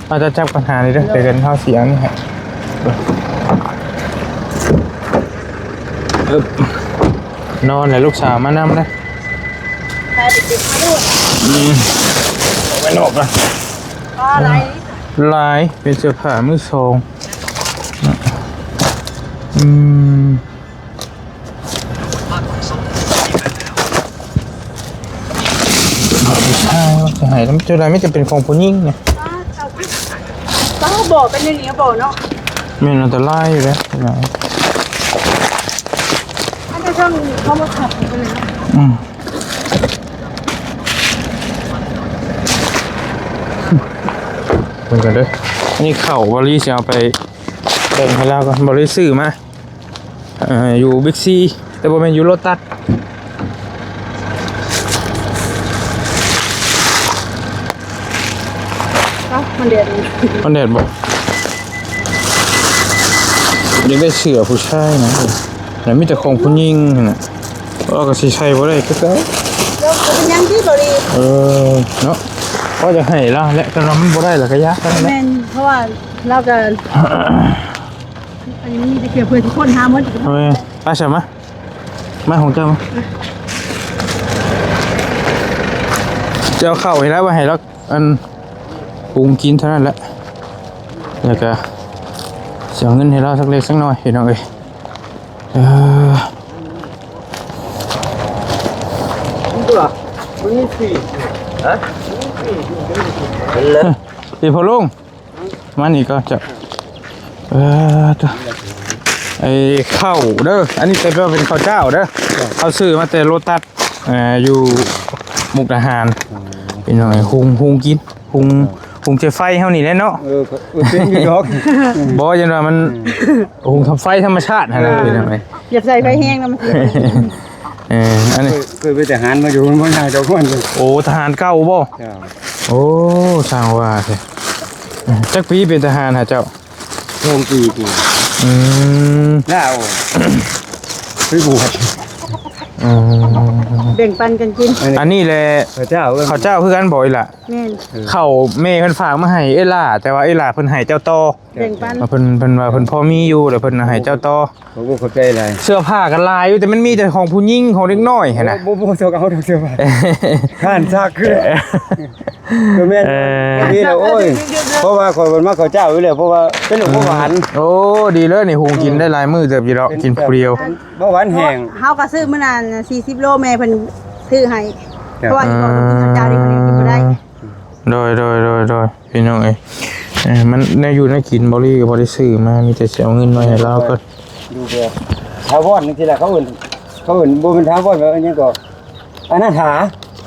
ເອົາ ເຈົ້າຈັບກັນຫານີ້ເດີ ເດີ ດຽວເຮົາຊິເອົານີ້ໃຫ້ ອຶບ ນອນແລ້ວ ລູກສາວມານຳເດ້ ໄປເກັບມາໂລດ ອືມ ໄປນອກກ່ອນ ອໍ ຫຼາຍ ຫຼາຍ ເປັນເສື້ອຜ້າມືສອງ ອືມ ຜູ້ຊາຍວ່າຊິໃຫ້ນຳ ເຈົ້າໃດມີແຕ່ເປັນຂອງຜູ້ຍິງນະ ປ້າ ເຈົ້າ ປ້າ ບໍ່ເປັນຢ່າງນີ້ບໍ່ເນາະ ແມ່ນອັນຕະລາຍຢູ່ເດ້ ອັນນັ້ນເຂົາບໍ່ຂັບໄປເລີຍເນາະ ອືມ ເບິ່ງກັນເດີ ອັນນີ້ເຂົ້າ ບໍ່ລີຊິເອົາໄປແບ່ງໃຫ້ລາວກ່ອນ ບໍ່ລີຊື້ມາ ເອີ ຢູ່ Big C ແຕ່ບໍ່ແມ່ນຢູ່ Lotus ເອົ້າ ມັນແດດ ມັນແດດບໍ່? ຢາກໄດ້ເສື້ອຜູ້ຊາຍນະ ແລ້ວມີແຕ່ຂອງຜູ້ຍິງຫັ້ນນະ ເຮົາກໍຊິໃສ່ບໍ່ໄດ້ຄືເກົ່າ ແລ້ວເປັນຫຍັງທີ່ບໍ່ດີ ເອີ ເນາະ ເຮົາຢາກໃຫ້ລາວແຫຼະ ຄັນວ່າມັນບໍ່ໄດ້ລະກໍຢ່າ ແມ່ນ ເພາະວ່າລາວກໍ ອັນນີ້ມີແຕ່ເທື່ອເພື່ອນຊິຄົ້ນຫາໝົດ ເອີ ໄປຊະມາ ມາຂອງເຈົ້າມາ ເຈົ້າເຂົ້າໃຫ້ລາວ ໄວ້ໃຫ້ລາວ ອັນ ປຸງກິນເທົ່ານັ້ນແຫຼະ ແລ້ວກະຊິເອົາເງິນໃຫ້ລາວສັກເລັກສັກນ້ອຍ ພີ່ນ້ອງເອີຍ ເອີ ມັນມີຟຣີ ຮະ ເອີ ອີ່ພໍ່ລຸງ ມານີ້ກ່ອນເຈົ້າ ເອີ ໂຕ ໄອ້ເຂົ້າເດີ ອັນນີ້ແຕ່ວ່າເປັນເຂົ້າເຈົ້າເດີ ເຮົາຊື້ມາແຕ່ໂລຕັດ ເອີ ຢູ່ມຸກດາຫານ ພີ່ນ້ອງເອີຍ ຫຸງ ຫຸງກິນ ຫຸງ ຫຸງໃສ່ໄຟເຮົານີ້ແຫຼະເນາະ ເອີ ເອີ ເປັນຢູ່ດອກ ບໍ່ ຢ້ານວ່າມັນ ອືມ ຫຸງທຳໄຟທຳມະຊາດຫັ້ນນະ ອ່າ ພີ່ນ້ອງເອີຍ ຢ່າໃສ່ໄຟແຮງນະມັນ ເອີ ອັນນີ້ ເຄີຍ ເຄີຍເປັນທະຫານມາຢູ່ ມັນບໍ່ງ່າຍດອກມັນ ໂອ້ ທະຫານເກົ່າບໍ່? ເຈົ້າ ໂອ້ ຊ່າງວ່າແທ້ ຈັກປີເປັນທະຫານຫາເຈົ້າ? ສອງປີ ອືມ ລາວ ໄປບວດ ອືມ ແບ່ງປັນກັນກິນ ອັນນີ້ແຫຼະ ເຂົ້າເຈົ້າ ເຂົ້າເຈົ້າຄືກັນບໍ່ອີ່ຫຼະ? ແມ່ນ ເອີ ເຂົ້າແມ່ເພິ່ນຝາກມາໃຫ້ເອື້ອຍຫຼ້າ ແຕ່ວ່າເອື້ອຍຫຼ້າເພິ່ນໃຫ້ເຈົ້າຕໍ່ ແບ່ງປັນ ເພິ່ນ ເພິ່ນວ່າເພິ່ນພໍມີຢູ່ ແລ້ວເພິ່ນໃຫ້ເຈົ້າຕໍ່ ໂອ້ ຂອບໃຈຫຼາຍ ເສື້ອຜ້າກໍຫຼາຍຢູ່ ແຕ່ມັນມີແຕ່ຂອງຜູ້ຍິງ ຂອງເດັກນ້ອຍຫັ້ນນະ ໂອ້ ບໍ່ ບໍ່ ບໍ່ ເສື້ອຜ້າ ຮ້ານຊັກຄື ກໍແມ່ນ ເອີ ນີ້ແຫຼະ ໂອ້ຍ ເພາະວ່າຂ້ອຍມັກເຂົ້າເຈົ້າຢູ່ແລ້ວ ເພາະວ່າເປັນໂລກເບົາຫວານ ໂອ້ ດີເລີຍນີ້ ຫຸງກິນໄດ້ຫຼາຍມື້ເຕີບຢູ່ດອກ ເປັນ ກິນຜູ້ດຽວ ເບົາຫວານແຫ້ງ ເຮົາກໍຊື້ມື້ນັ້ນສີ່ສິບໂລ ແມ່ເພິ່ນຊື້ໃຫ້ ເຈົ້າ ເພາະວ່າຢູ່ບໍ່ກິນເຂົ້າເຈົ້ານີ້ ເພິ່ນກິນບໍ່ໄດ້ ໂດຍ ໂດຍ ໂດຍ ໂດຍ ພີ່ນ້ອງເອີຍ ເອີ ມັນແນວຢູ່ແນວກິນ ເບົາຫຼີກໍບໍ່ໄດ້ຊື້ມາ ມີແຕ່ຊິເອົາເງິນໄວ້ໃຫ້ລາວກ່ອນ ຢູ່ແບບຖາວອນຈັ່ງຊີ້ລະ ເຂົາເອີ້ນ ເຂົາເອີ້ນ ບໍ່ແມ່ນຖາວອນ ວ່າຫຍັງກໍ ອະນາຖາ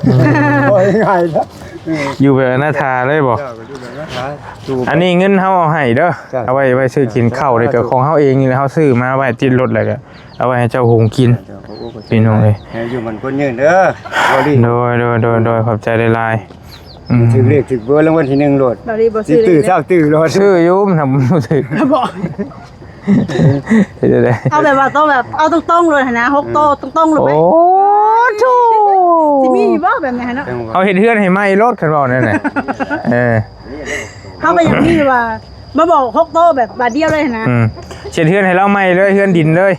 ອືມ ເວົ້າງ່າຍໆ ເນາະ ເອີ ຢູ່ແບບອະນາຖາເລີຍບໍ່? ເຈົ້າ ກໍຢູ່ແບບອະນາຖາ ຢູ່ ອັນນີ້ເງິນເຮົາເອົາໃຫ້ເດີ ເຈົ້າ ເອົາໄວ້ ໄວ້ຊື້ກິນເຂົ້າ ເຈົ້າ ນີ້ກໍຂອງເຮົາເອງນີ້ແຫຼະ ເຮົາຊື້ມາໄວ້ຕິດລົດ ແລ້ວກໍເອົາໄວ້ໃຫ້ເຈົ້າຫຸງກິນ ເຈົ້າ ຂອບອົກຂອບໃຈ ພີ່ນ້ອງເອີຍ ໃຫ້ຢູ່ໝັ້ນຄວນຍືນເດີ ເບົາຫຼີ ໂດຍ ໂດຍ ໂດຍ ໂດຍ ຂອບໃຈຫຼາຍໆ ອືມ ຖືກເລກຖືກເບີລາງວັນທີໜຶ່ງໂລດ ເບົາຫຼີບໍ່ຊື້ ສິບຕື້ ຊາວຕື້ໂລດ ຊື້ຢູ່ ມັນບໍ່ຖືກ ບໍ່ ເຮັດຈັ່ງໃດ ເອົາແບບວ່າ ຕ້ອງແບບ ເອົາຕົງໆໂລດຫັ້ນນະ ຫົກໂຕ ອືມ ຕົງໆໂລດໄປ ໂອ້ໂທ້ ຊິມີຢູ່ບໍ່ແບບນັ້ນເນາະ? ເຮົາເຮັດເຮືອນໃຫ້ໃໝ່ໂລດ ຄັນເວົ້າແນວນັ້ນ ເອີ ເຮົາກໍຢາກມີວ່າ ມາບອກຫົກໂຕແບບບາດດຽວເລີຍຫັ້ນນະ ອືມ ເຮັດເຮືອນໃຫ້ລາວໃໝ່ເລີຍ ເຮືອນດິນເລີຍ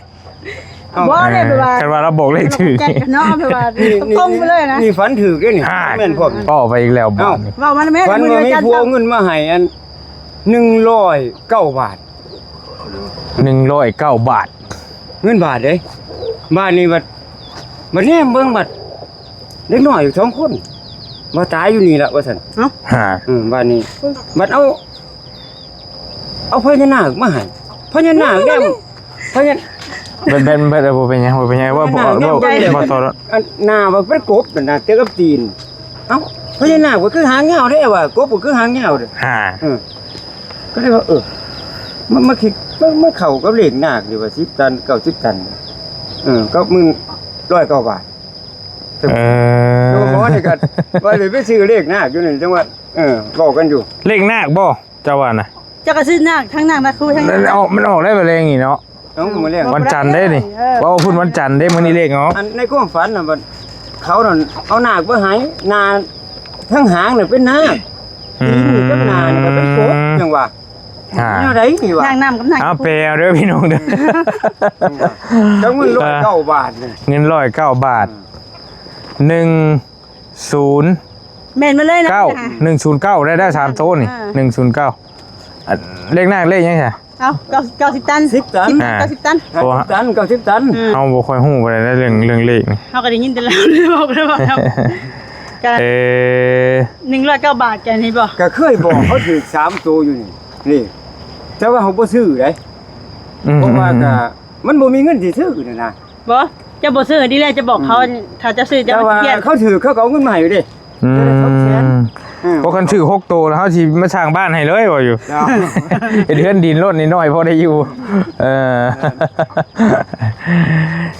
ເອົ້າ ບໍ່ໄດ້ແບບວ່າ ຄັນວ່າລາວບອກເລກຖືກ ແຈັກເນາະ ແບບວ່າ ນີ້ ຕົງໆໄປເລີຍນະ ນີ້ຝັນຖືກເດ້ນີ້ ອ່າ ແມ່ນພ້ອມ ເວົ້າໄປອີກແລ້ວ ເອົ້າ ບາດນີ້ ເວົ້າມາແມ່ນ ຝັນວ່າມີຜູ້ເອົາເງິນມາໃຫ້ອັນ ໜຶ່ງຮ້ອຍເກົ້າບາດ ໜຶ່ງຮ້ອຍເກົ້າບາດ ເງິນບາດເດ້ ບາດນີ້ບັດ ບັດແນມເບິ່ງບັດ ເດັກນ້ອຍຢູ່ສອງຄົນ ວ່າຕາຍຢູ່ນີ້ລະວ່າຊັ້ນ ເອົ້າ ເອີ ບາດນີ້ ບັດເອົາ ເອົາພະຍານາກມາໃຫ້ ພະຍານາກແນມ ພະຍານາກ ເພິ່ນ ເພິ່ນ ເພິ່ນ ບໍ່ເປັນຫຍັງ ບໍ່ເປັນຫຍັງ ເວົ້າ ເວົ້າ ເວົ້າຕໍ່ ອັນໜ້າວ່າເປັນກົບນັ້ນນະ ເຕັມກັບຕີນ ເອົ້າ ພະຍານາກກໍຄືຫາງຍາວເດ້ວ່າ ກົບກໍຄືຫາງຍາວເດ້ ອ່າ ເອີ ກໍເລີຍວ່າ ເອີ ມັນ ມັນຄິດ ມັນ ມັນເຂົ້າກັບເລກນາກຢູ່ວ່າ ສິບຕັນ ເກົ້າສິບຕັນ ເອີ ກັບເງິນຮ້ອຍເກົ້າບາດ ເອີ ໂຕໝໍນີ້ກໍວ່າໄດ້ໄປຊື້ເລກນາກຢູ່ນີ້ ຈັ່ງວ່າ ເອີ ເວົ້າກັນຢູ່ ເລກນາກບໍ່ ເຈົ້າວ່ານະ ເຈົ້າກໍຊື້ນາກ ທັງນາກນາຄູ ທັງນາກ ມັນອອກ ມັນອອກໄດ້ບໍ່ເລກນີ້ເນາະ ເອົ້າ ມື້ແລງ ວັນຈັນເດ້ນີ້ ເອີ ເວົ້າພຸ້ນວັນຈັນເດ້ ມື້ນີ້ເລກອອກ ອັນໃນຄວາມຝັນນະ ບັດເຂົານັ້ນເອົານາກມາໃຫ້ ໜ້າ ທັງຫາງນະເປັນນາກ ອືມ ຕີນກັບໜ້ານີ້ກໍເປັນກົບ ຈັ່ງວ່າ ອ່າ ແນວໃດນີ້ວ່າ ນາກນ້ຳກັບນາກ ເອົາແປເດີພີ່ນ້ອງເດີ ຈັກເງິນຮ້ອຍເກົ້າບາດນີ້ ເງິນຮ້ອຍເກົ້າບາດ ອືມ ໜຶ່ງ ສູນ ແມ່ນໝົດເລີຍນະ ເກົ້າ ໜຶ່ງສູນເກົ້າ ໄດ້ ໄດ້ສາມໂຕນີ້ ອ່າ ໜຶ່ງສູນເກົ້າ ອັນ ເລກນາກເລກຫຍັງຊະ? ເອົາ ເກົ້າ ເກົ້າສິບຕັນ ສິບຕັນ ເກົ້າສິບຕັນ ຫ້າສິບຕັນ ເກົ້າສິບຕັນ ອືມ ເຮົາບໍ່ຄ່ອຍຮູ້ປານໃດເລື່ອງ ເລື່ອງເລກນີ້ ເຮົາກໍໄດ້ຍິນແຕ່ລາວເລີຍ ເວົ້າກັນວ່າ ເອີ ໜຶ່ງຮ້ອຍເກົ້າບາດ ແກນີ້ບໍ່ ກໍເຄີຍບອກເຂົາຖືກສາມໂຕຢູ່ນີ້ ນີ້ ແຕ່ວ່າເຮົາບໍ່ຊື້ເດ້ ອືມ ເພາະວ່າກໍ ອືມ ມັນບໍ່ມີເງິນຊິຊື້ນັ້ນນະ ບໍ່ ເຈົ້າບໍ່ຊື້ ດີແລ້ວເຈົ້າບອກເຂົາ ອືມ ຖ້າເຈົ້າຊື້ເຈົ້າ ແຕ່ວ່າ ຊິເພຍ ເຂົາຖືກ ເຂົາກໍເອົາເງິນມາໃຫ້ເດ້ ອືມ ເອີ ບໍ່ ຄັນຖືກຫົກໂຕແລ້ວ ເຮົາຊິມາສ້າງບ້ານໃຫ້ເລີຍ ວ່າຢູ່ ເຈົ້າ ເຮັດເຮືອນດິນໂລດ ນ້ອຍໆ ພໍໄດ້ຢູ່ ເອີ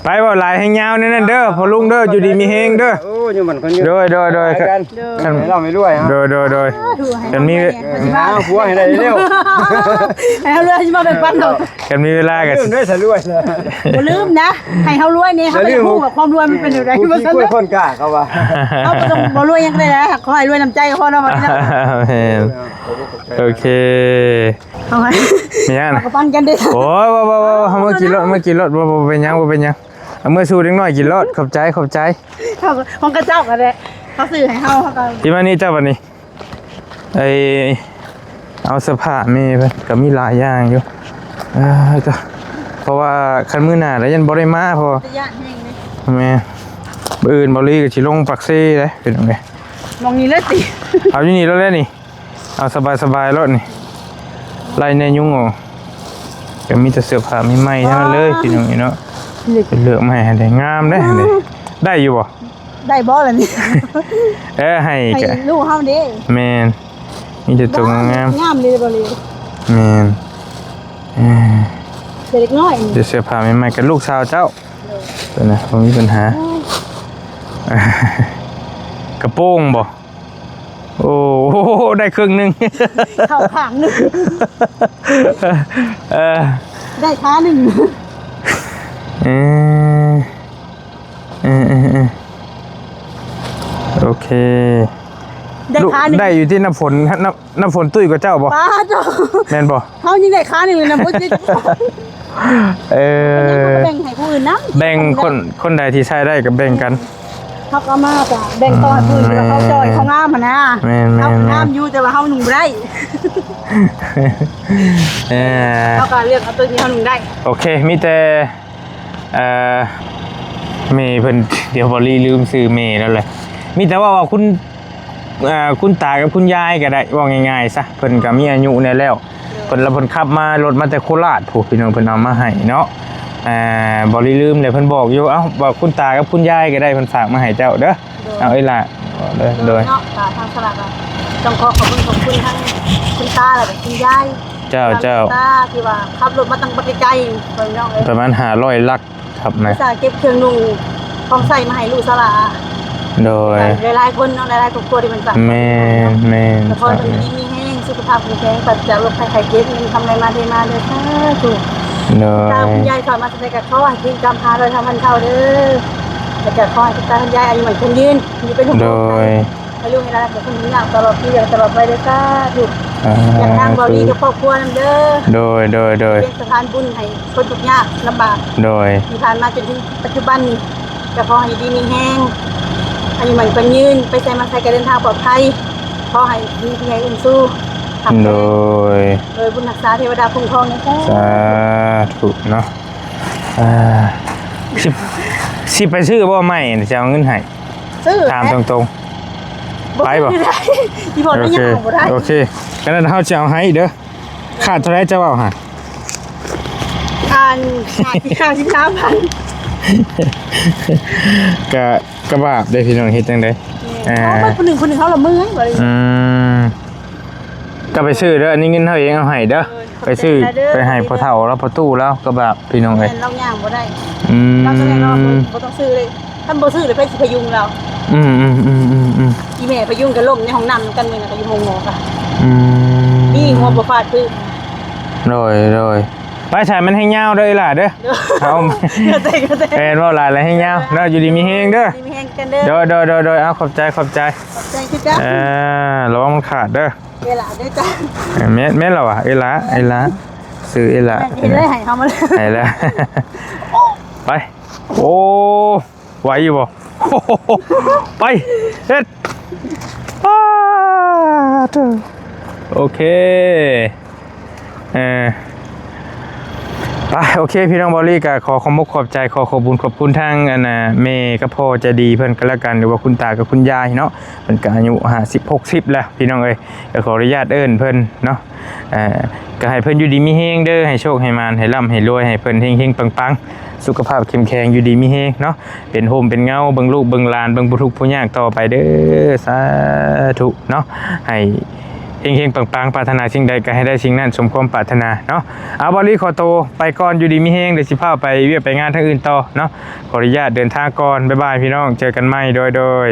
ໄປ ເວົ້າຫຼາຍແຮງຍາວແນວນັ້ນເດີ ພໍ່ລຸງເດີ ຢູ່ດີມີແຮງເດີ ໂອ້ ຢູ່ໝັ້ນຄົນຢູ່ ໂດຍ ໂດຍ ໂດຍ ກັນ ຄັນ ໃຫ້ເຮົາໄປລວຍ ໂດຍ ໂດຍ ໂດຍ ສາທຸ ຄັນມີ ໃຫ້ເຮົາ ຫາຜົວໃຫ້ໄດ້ເລັວ ໃຫ້ເຮົາລວຍ ຊິມາແບ່ງປັນເຮົາ ຄັນມີເວລາກໍ ບໍ່ລືມເດີ ຖ້າລວຍນະ ບໍ່ລືມນະ ໃຫ້ເຮົາລວຍນີ້ ເຮົາກໍຢາກຮູ້ວ່າຄວາມລວຍມັນເປັນແນວໃດ ບໍ່ ບໍ່ ບໍ່ ຄົນກ້າເຂົາວ່າ ເຮົາບໍ່ຕ້ອງ ບໍ່ລວຍຫຍັງກໍໄດ້ນະ ຂໍໃຫ້ລວຍນ້ຳໃຈກໍພໍເນາະ ບັດນີ້ເນາະ ແມ່ນ ໂອເຄ ເອົາໃຫ້ ມີຫຍັງນະ ເອົາກະປັນກັນເດ້ ໂອ້ຍ ບໍ່ ບໍ່ ບໍ່ ເຮົາມາກິນໂລດ ມາກິນໂລດ ບໍ່ ບໍ່ເປັນຫຍັງ ບໍ່ເປັນຫຍັງ ເອົາເມືອສູ່ເດັກນ້ອຍກິນໂລດ ຂອບໃຈ ຂອບໃຈ ຂອງເຂົາເຈົ້າກໍໄດ້ ເຂົາຊື້ໃຫ້ເຮົາ ເຮົາກໍ ທີ່ມານີ້ເຈົ້າບັດນີ້ ໄອ້ ເອົາເສື້ອຜ້າແມ່ເພິ່ນ ກໍມີຫຼາຍຢ່າງຢູ່ ເອີ ເຈົ້າ ເພາະວ່າຄັນມື້ໜ້າແລ້ວຍັງບໍ່ໄດ້ມາ ເພາະວ່າ ແມ່ນ ມື້ອື່ນເບົາລີກໍຊິລົງປາກເຊເດ້ ເປັນຈັ່ງໃດ ໝ່ອງນີ້ເລີຍຕິ ເອົາຢູ່ນີ້ໂລດແຫຼະນີ້ ເອົາສະບາຍໆໂລດນີ້ ໄລ່ແນ່ຍຸງອອກ ກໍມີແຕ່ເສື້ອຜ້າໃໝ່ໆ ທັງນັ້ນເລີຍ ພີ່ນ້ອງເອີຍເນາະ. ນີ້ ເລືອກມາໃຫ້ໄດ້ ງາມເດ້ ນີ້ ໄດ້ຢູ່ບໍ່? ໄດ້ບໍ່ລະນີ້? ເອີ ໃຫ້ ໃຫ້ ກະ ລູກເຮົາເດ້. ແມ່ນ ມີແຕ່ໂຕງາມໆ ງາມເລີຍບໍ່ເລີຍ. ແມ່ນ ເອີ ເດັກນ້ອຍນີ້ ເສື້ອຜ້າໃໝ່ໆ ກັບລູກສາວເຈົ້າ. ໂດຍ ຕົວນັ້ນບໍ່ມີບັນຫາ. ໂອ້ຍ ກະໂປງບໍ່? ໂອ້ໂຫ ໄດ້ເຄິ່ງໜຶ່ງ ເຂົ້າຂ້າງໜຶ່ງ. ເອີ ໄດ້ຂາໜຶ່ງ. ເອີ ເອີ ເອີ ເອີ ໂອເຄ ໄດ້ຂາໜຶ່ງ. ໄດ້ຢູ່ທີ່ນ້ຳຝົນ ນ້ຳ ນ້ຳຝົນຕຸ້ຍກວ່າເຈົ້າບໍ່? ປ້າໂທ້ ແມ່ນບໍ່? ເຮົາຍັງໄດ້ຂາໜຶ່ງເລີຍນະ ບໍ່ຕິດ. ເອີ ແບ່ງໃຫ້ຜູ້ອື່ນນຳ ແບ່ງຄົນ ຄົນໃດທີ່ໃຊ້ໄດ້ກໍແບ່ງກັນ. ເຮົາກໍເອົາມາກໍແບ່ງຕໍ່ໃຫ້ຜູ້ອື່ນ ແມ່ນ ເຂົາຈ່ອຍເຂົາງາມຫັ້ນນະ. ແມ່ນໆໆ ເຮົາງາມຢູ່ ແຕ່ວ່າເຮົານຸ່ງບໍ່ໄດ້. ເອີ ເຮົາກໍເລືອກເອົາຕົວທີ່ເຮົານຸ່ງໄດ້. ໂອເຄ ມີແຕ່ ເອີ ແມ່ເພິ່ນ ດຽວບໍລີລືມຊື່ແມ່ແລ້ວແຫຼະ. ມີແຕ່ວ່າ ວ່າຄຸນ ເອີ ຄຸນຕາກັບຄຸນຍາຍກໍໄດ້ ເວົ້າງ່າຍໆຊະ ເພິ່ນກໍມີອາຍຸແດ່ແລ້ວ. ໂດຍ ເພິ່ນ ແລ້ວເພິ່ນຂັບມາ ລົດມາແຕ່ໂຄລາດພຸ້ນ ພີ່ນ້ອງ ເພິ່ນເອົາມາໃຫ້ເນາະ. ເອີ ບໍລີລືມແລ້ວ ເພິ່ນບອກຢູ່ ເອົ້າ ວ່າຄຸນຕາກັບຄຸນຍາຍກໍໄດ້ ເພິ່ນຝາກມາໃຫ້ເຈົ້າເດີ. ໂດຍ ເອົາ ເອີຍຫຼ້າ ໂດຍ ໂດຍ ໂດຍເນາະ. ກໍທາງສະຫຼາກກໍຕ້ອງຂໍຂອບຄຸນ ຂອບຄຸນທາງຄຸນຕາ ແລ້ວກໍຄຸນຍາຍ. ເຈົ້າ ເຈົ້າ ຕາທີ່ວ່າຂັບລົດມາຕັ້ງບັກໄກໆ ພີ່ນ້ອງເອີຍ ປະມານຫ້າຮ້ອຍຫຼັກ. ຄັບນະ ອຸດສ່າເກັບເຄື່ອງນຸ່ງຂອງໃຊ້ມາໃຫ້ລູກສາວຫຼ້າ. ໂດຍ ຫຼາຍໆຄົນເນາະ ຫຼາຍໆຄອບຄົວທີ່ເພິ່ນຝາກ. ແມ່ນໆ ກໍຂໍໃຫ້ຢູ່ດີມີແຮງ ສຸຂະພາບແຂງແຮງ ປາສຈາກໂລກໄພໄຂ້ເຈັບ ເງິນຄຳໄຫຼມາເທມາເດີ ສາທຸ. ໂດຍ ຖ້າຄຸນຍາຍສອນມາຈັ່ງໃດກໍຂໍໃຫ້ຖືກກຳ ຫ້າຮ້ອຍ ສາມພັນເທົ່າເດີ ແລ້ວກໍຂໍໃຫ້ຄຸນຕາຄຸນຍາຍອາຍຸໝັ້ນຂວັນຍືນ ຢູ່ເປັນຫົກ ໂດຍ ໃຫ້ລູກໃຫ້ຫຼານ ໃຫ້ຄົນຍາກຕະຫຼອດປີ ແລະ ຕະຫຼອດໄວເດີ ສາທຸ. ສາທຸ ຢາກທາງເບົາລີກໍຄອບຄົວນຳເດີ. ໂດຍ ໂດຍ ໂດຍ ເປັນສະພານບຸນໃຫ້ຄົນທຸກຍາກລຳບາກ. ໂດຍ ທີ່ຜ່ານມາຈົນເຖິງປັດຈຸບັນນີ້ ກໍຂໍໃຫ້ຢູ່ດີມີແຮງ ອາຍຸໝັ້ນຂວັນຍືນ ໄປໃສມາໃສກໍເດີນທາງປອດໄພ ຂໍໃຫ້ມີຜູ້ໃຫຍ່ອຸ້ມຊູ ໂດຍ ໂດຍບຸນຮັກສາເທວະດາຄຸ້ມຄອງເດີ ສາທຸເນາະ. ອ່າ ຊິ ຊິໄປຊື້ບໍ່ໃໝ່ ຊິເອົາເງິນໃຫ້ ຊື້ ຖາມຕົງໆ ບໍ່ ໄປບໍ່? ບໍ່ໄດ້ ອີ່ພໍ່ ໂອເຄ ຍັງເອົາບໍ່ໄດ້. ໂອເຄ ອັນນັ້ນເຮົາຊິເອົາໃຫ້ເດີ. ຂາດເທົ່າໃດເຈົ້າເວົ້າຫາ? ອັນ ຫ້າສິບ ຫ້າສິບສາມພັນ ກະ ກະບາບເດ້ພີ່ນ້ອງ ເຮັດຈັ່ງໃດ? ແມ່ນ ເອີ ເອົາເບິດຜູ້ໜຶ່ງ ຜູ້ໜຶ່ງເຮົາລະເມື່ອຍ ອືມ ກໍໄປຊື້ເດີ ອັນນີ້ເງິນເຮົາເອງເອົາໃຫ້ເດີ. ໂດຍ ໄປຊື້ ຂອບໃຈຫຼາຍເດີ ໄປໃຫ້ພໍ່ເຖົ້າລາວ ພໍ່ຕູ້ລາວ ກະບາບພີ່ນ້ອງເອີຍ. ແມ່ນ ລາວຍ່າງບໍ່ໄດ້ ອືມ ລາວກໍແນ່ນອນ ບໍ່ຕ້ອງຊື້ເລີຍ ຄັນບໍ່ຊື້ແລ້ວໃຜຊິພະຍຸງລາວ? ອືມໆໆໆໆ ອີ່ແມ່ພະຍຸງກໍລົ້ມໃນຫ້ອງນ້ຳນຳກັນ ມື້ນັ້ນກໍຢູ່ໂຮງໝໍກະ ອືມ ນີ້ຫົວບໍ່ຟາດພື້ນ. ໂດຍ ໂດຍ ໄປໃສມັນແຮງຍາວເດີອີ່ຫຼ້າເດີ. ໂດຍ ເອົາ ເຂົ້າໃຈ ເຂົ້າໃຈ ແມ່ນ ເວົ້າຫຼາຍແລ້ວແຮງຍາວເນາະ. ຢູ່ດີມີແຮງເດີ ຢູ່ດີມີແຮງກັນເດີ. ໂດຍ ໂດຍ ໂດຍ ໂດຍ ເອົາ ຂອບໃຈ ຂອບໃຈ ຂອບໃຈຄືກັນ. ເອີ ລະວັງມັນຂາດເດີ ເອີຫຼ້າເດີຈ້າ. ເອີ ແມ່ນ ແມ່ນລະຫວາ ເອີຫຼ້າ ເອີຫຼ້າ ຊື່ເອີຫຼ້າ ເຮັດໄດ້ໃຫ້ເຮົາມາເລີຍ ໃຫ້ແລ້ວ ໄປ. ໂອ້ ໄຫວຢູ່ບໍ່? ໄປ ເຮັດ ອ້າ ໂອເຄ ເອີ ໄປ ໂອເຄ ພີ່ນ້ອງ ເບົາລີກໍຂໍຂອບອົກຂອບໃຈ ຂໍຂອບບຸນຂອບຄຸນທາງ ອັນນ່າ ແມ່ກັບພໍ່ໃຈດີເພິ່ນກໍແລ້ວກັນ ຫຼືວ່າຄຸນຕາກັບຄຸນຍາຍເນາະ. ເພິ່ນກໍອາຍຸຫ້າສິບ ຫົກສິບແລ້ວພີ່ນ້ອງເອີຍ ກໍຂໍອະນຸຍາດເອີ້ນເພິ່ນເນາະ. ເອີ ກໍໃຫ້ເພິ່ນຢູ່ດີມີແຮງເດີ ໃຫ້ໂຊກໃຫ້ໝານ ໃຫ້ລ່ຳໃຫ້ລວຍ ໃຫ້ເພິ່ນເຮັງໆປັງໆ ສຸຂະພາບເຂັ້ມແຂງ ຢູ່ດີມີແຮງເນາະ ເປັນຮົ່ມເປັນເງົາ ເບິ່ງລູກເບິ່ງຫຼານ ເບິ່ງຜູ້ທຸກຜູ້ຍາກຕໍ່ໄປເດີ ສາທຸເນາະ. ໃຫ້ເຮັງໆປັງໆ ປາດຖະໜາສິ່ງໃດກໍໃຫ້ໄດ້ສິ່ງນັ້ນສົມຄວາມປາດຖະໜາເນາະ. ເອົາ ເບົາລີຂໍໂຕໄປກ່ອນ ຢູ່ດີມີແຮງ ດຽວຊິພາໄປວຽກໄປງານທາງອື່ນຕໍ່ເນາະ. ຂໍອະນຸຍາດເດີນທາງກ່ອນ ບາຍບາຍພີ່ນ້ອງ ເຈີກັນໃໝ່ ໂດຍ ໂດຍ.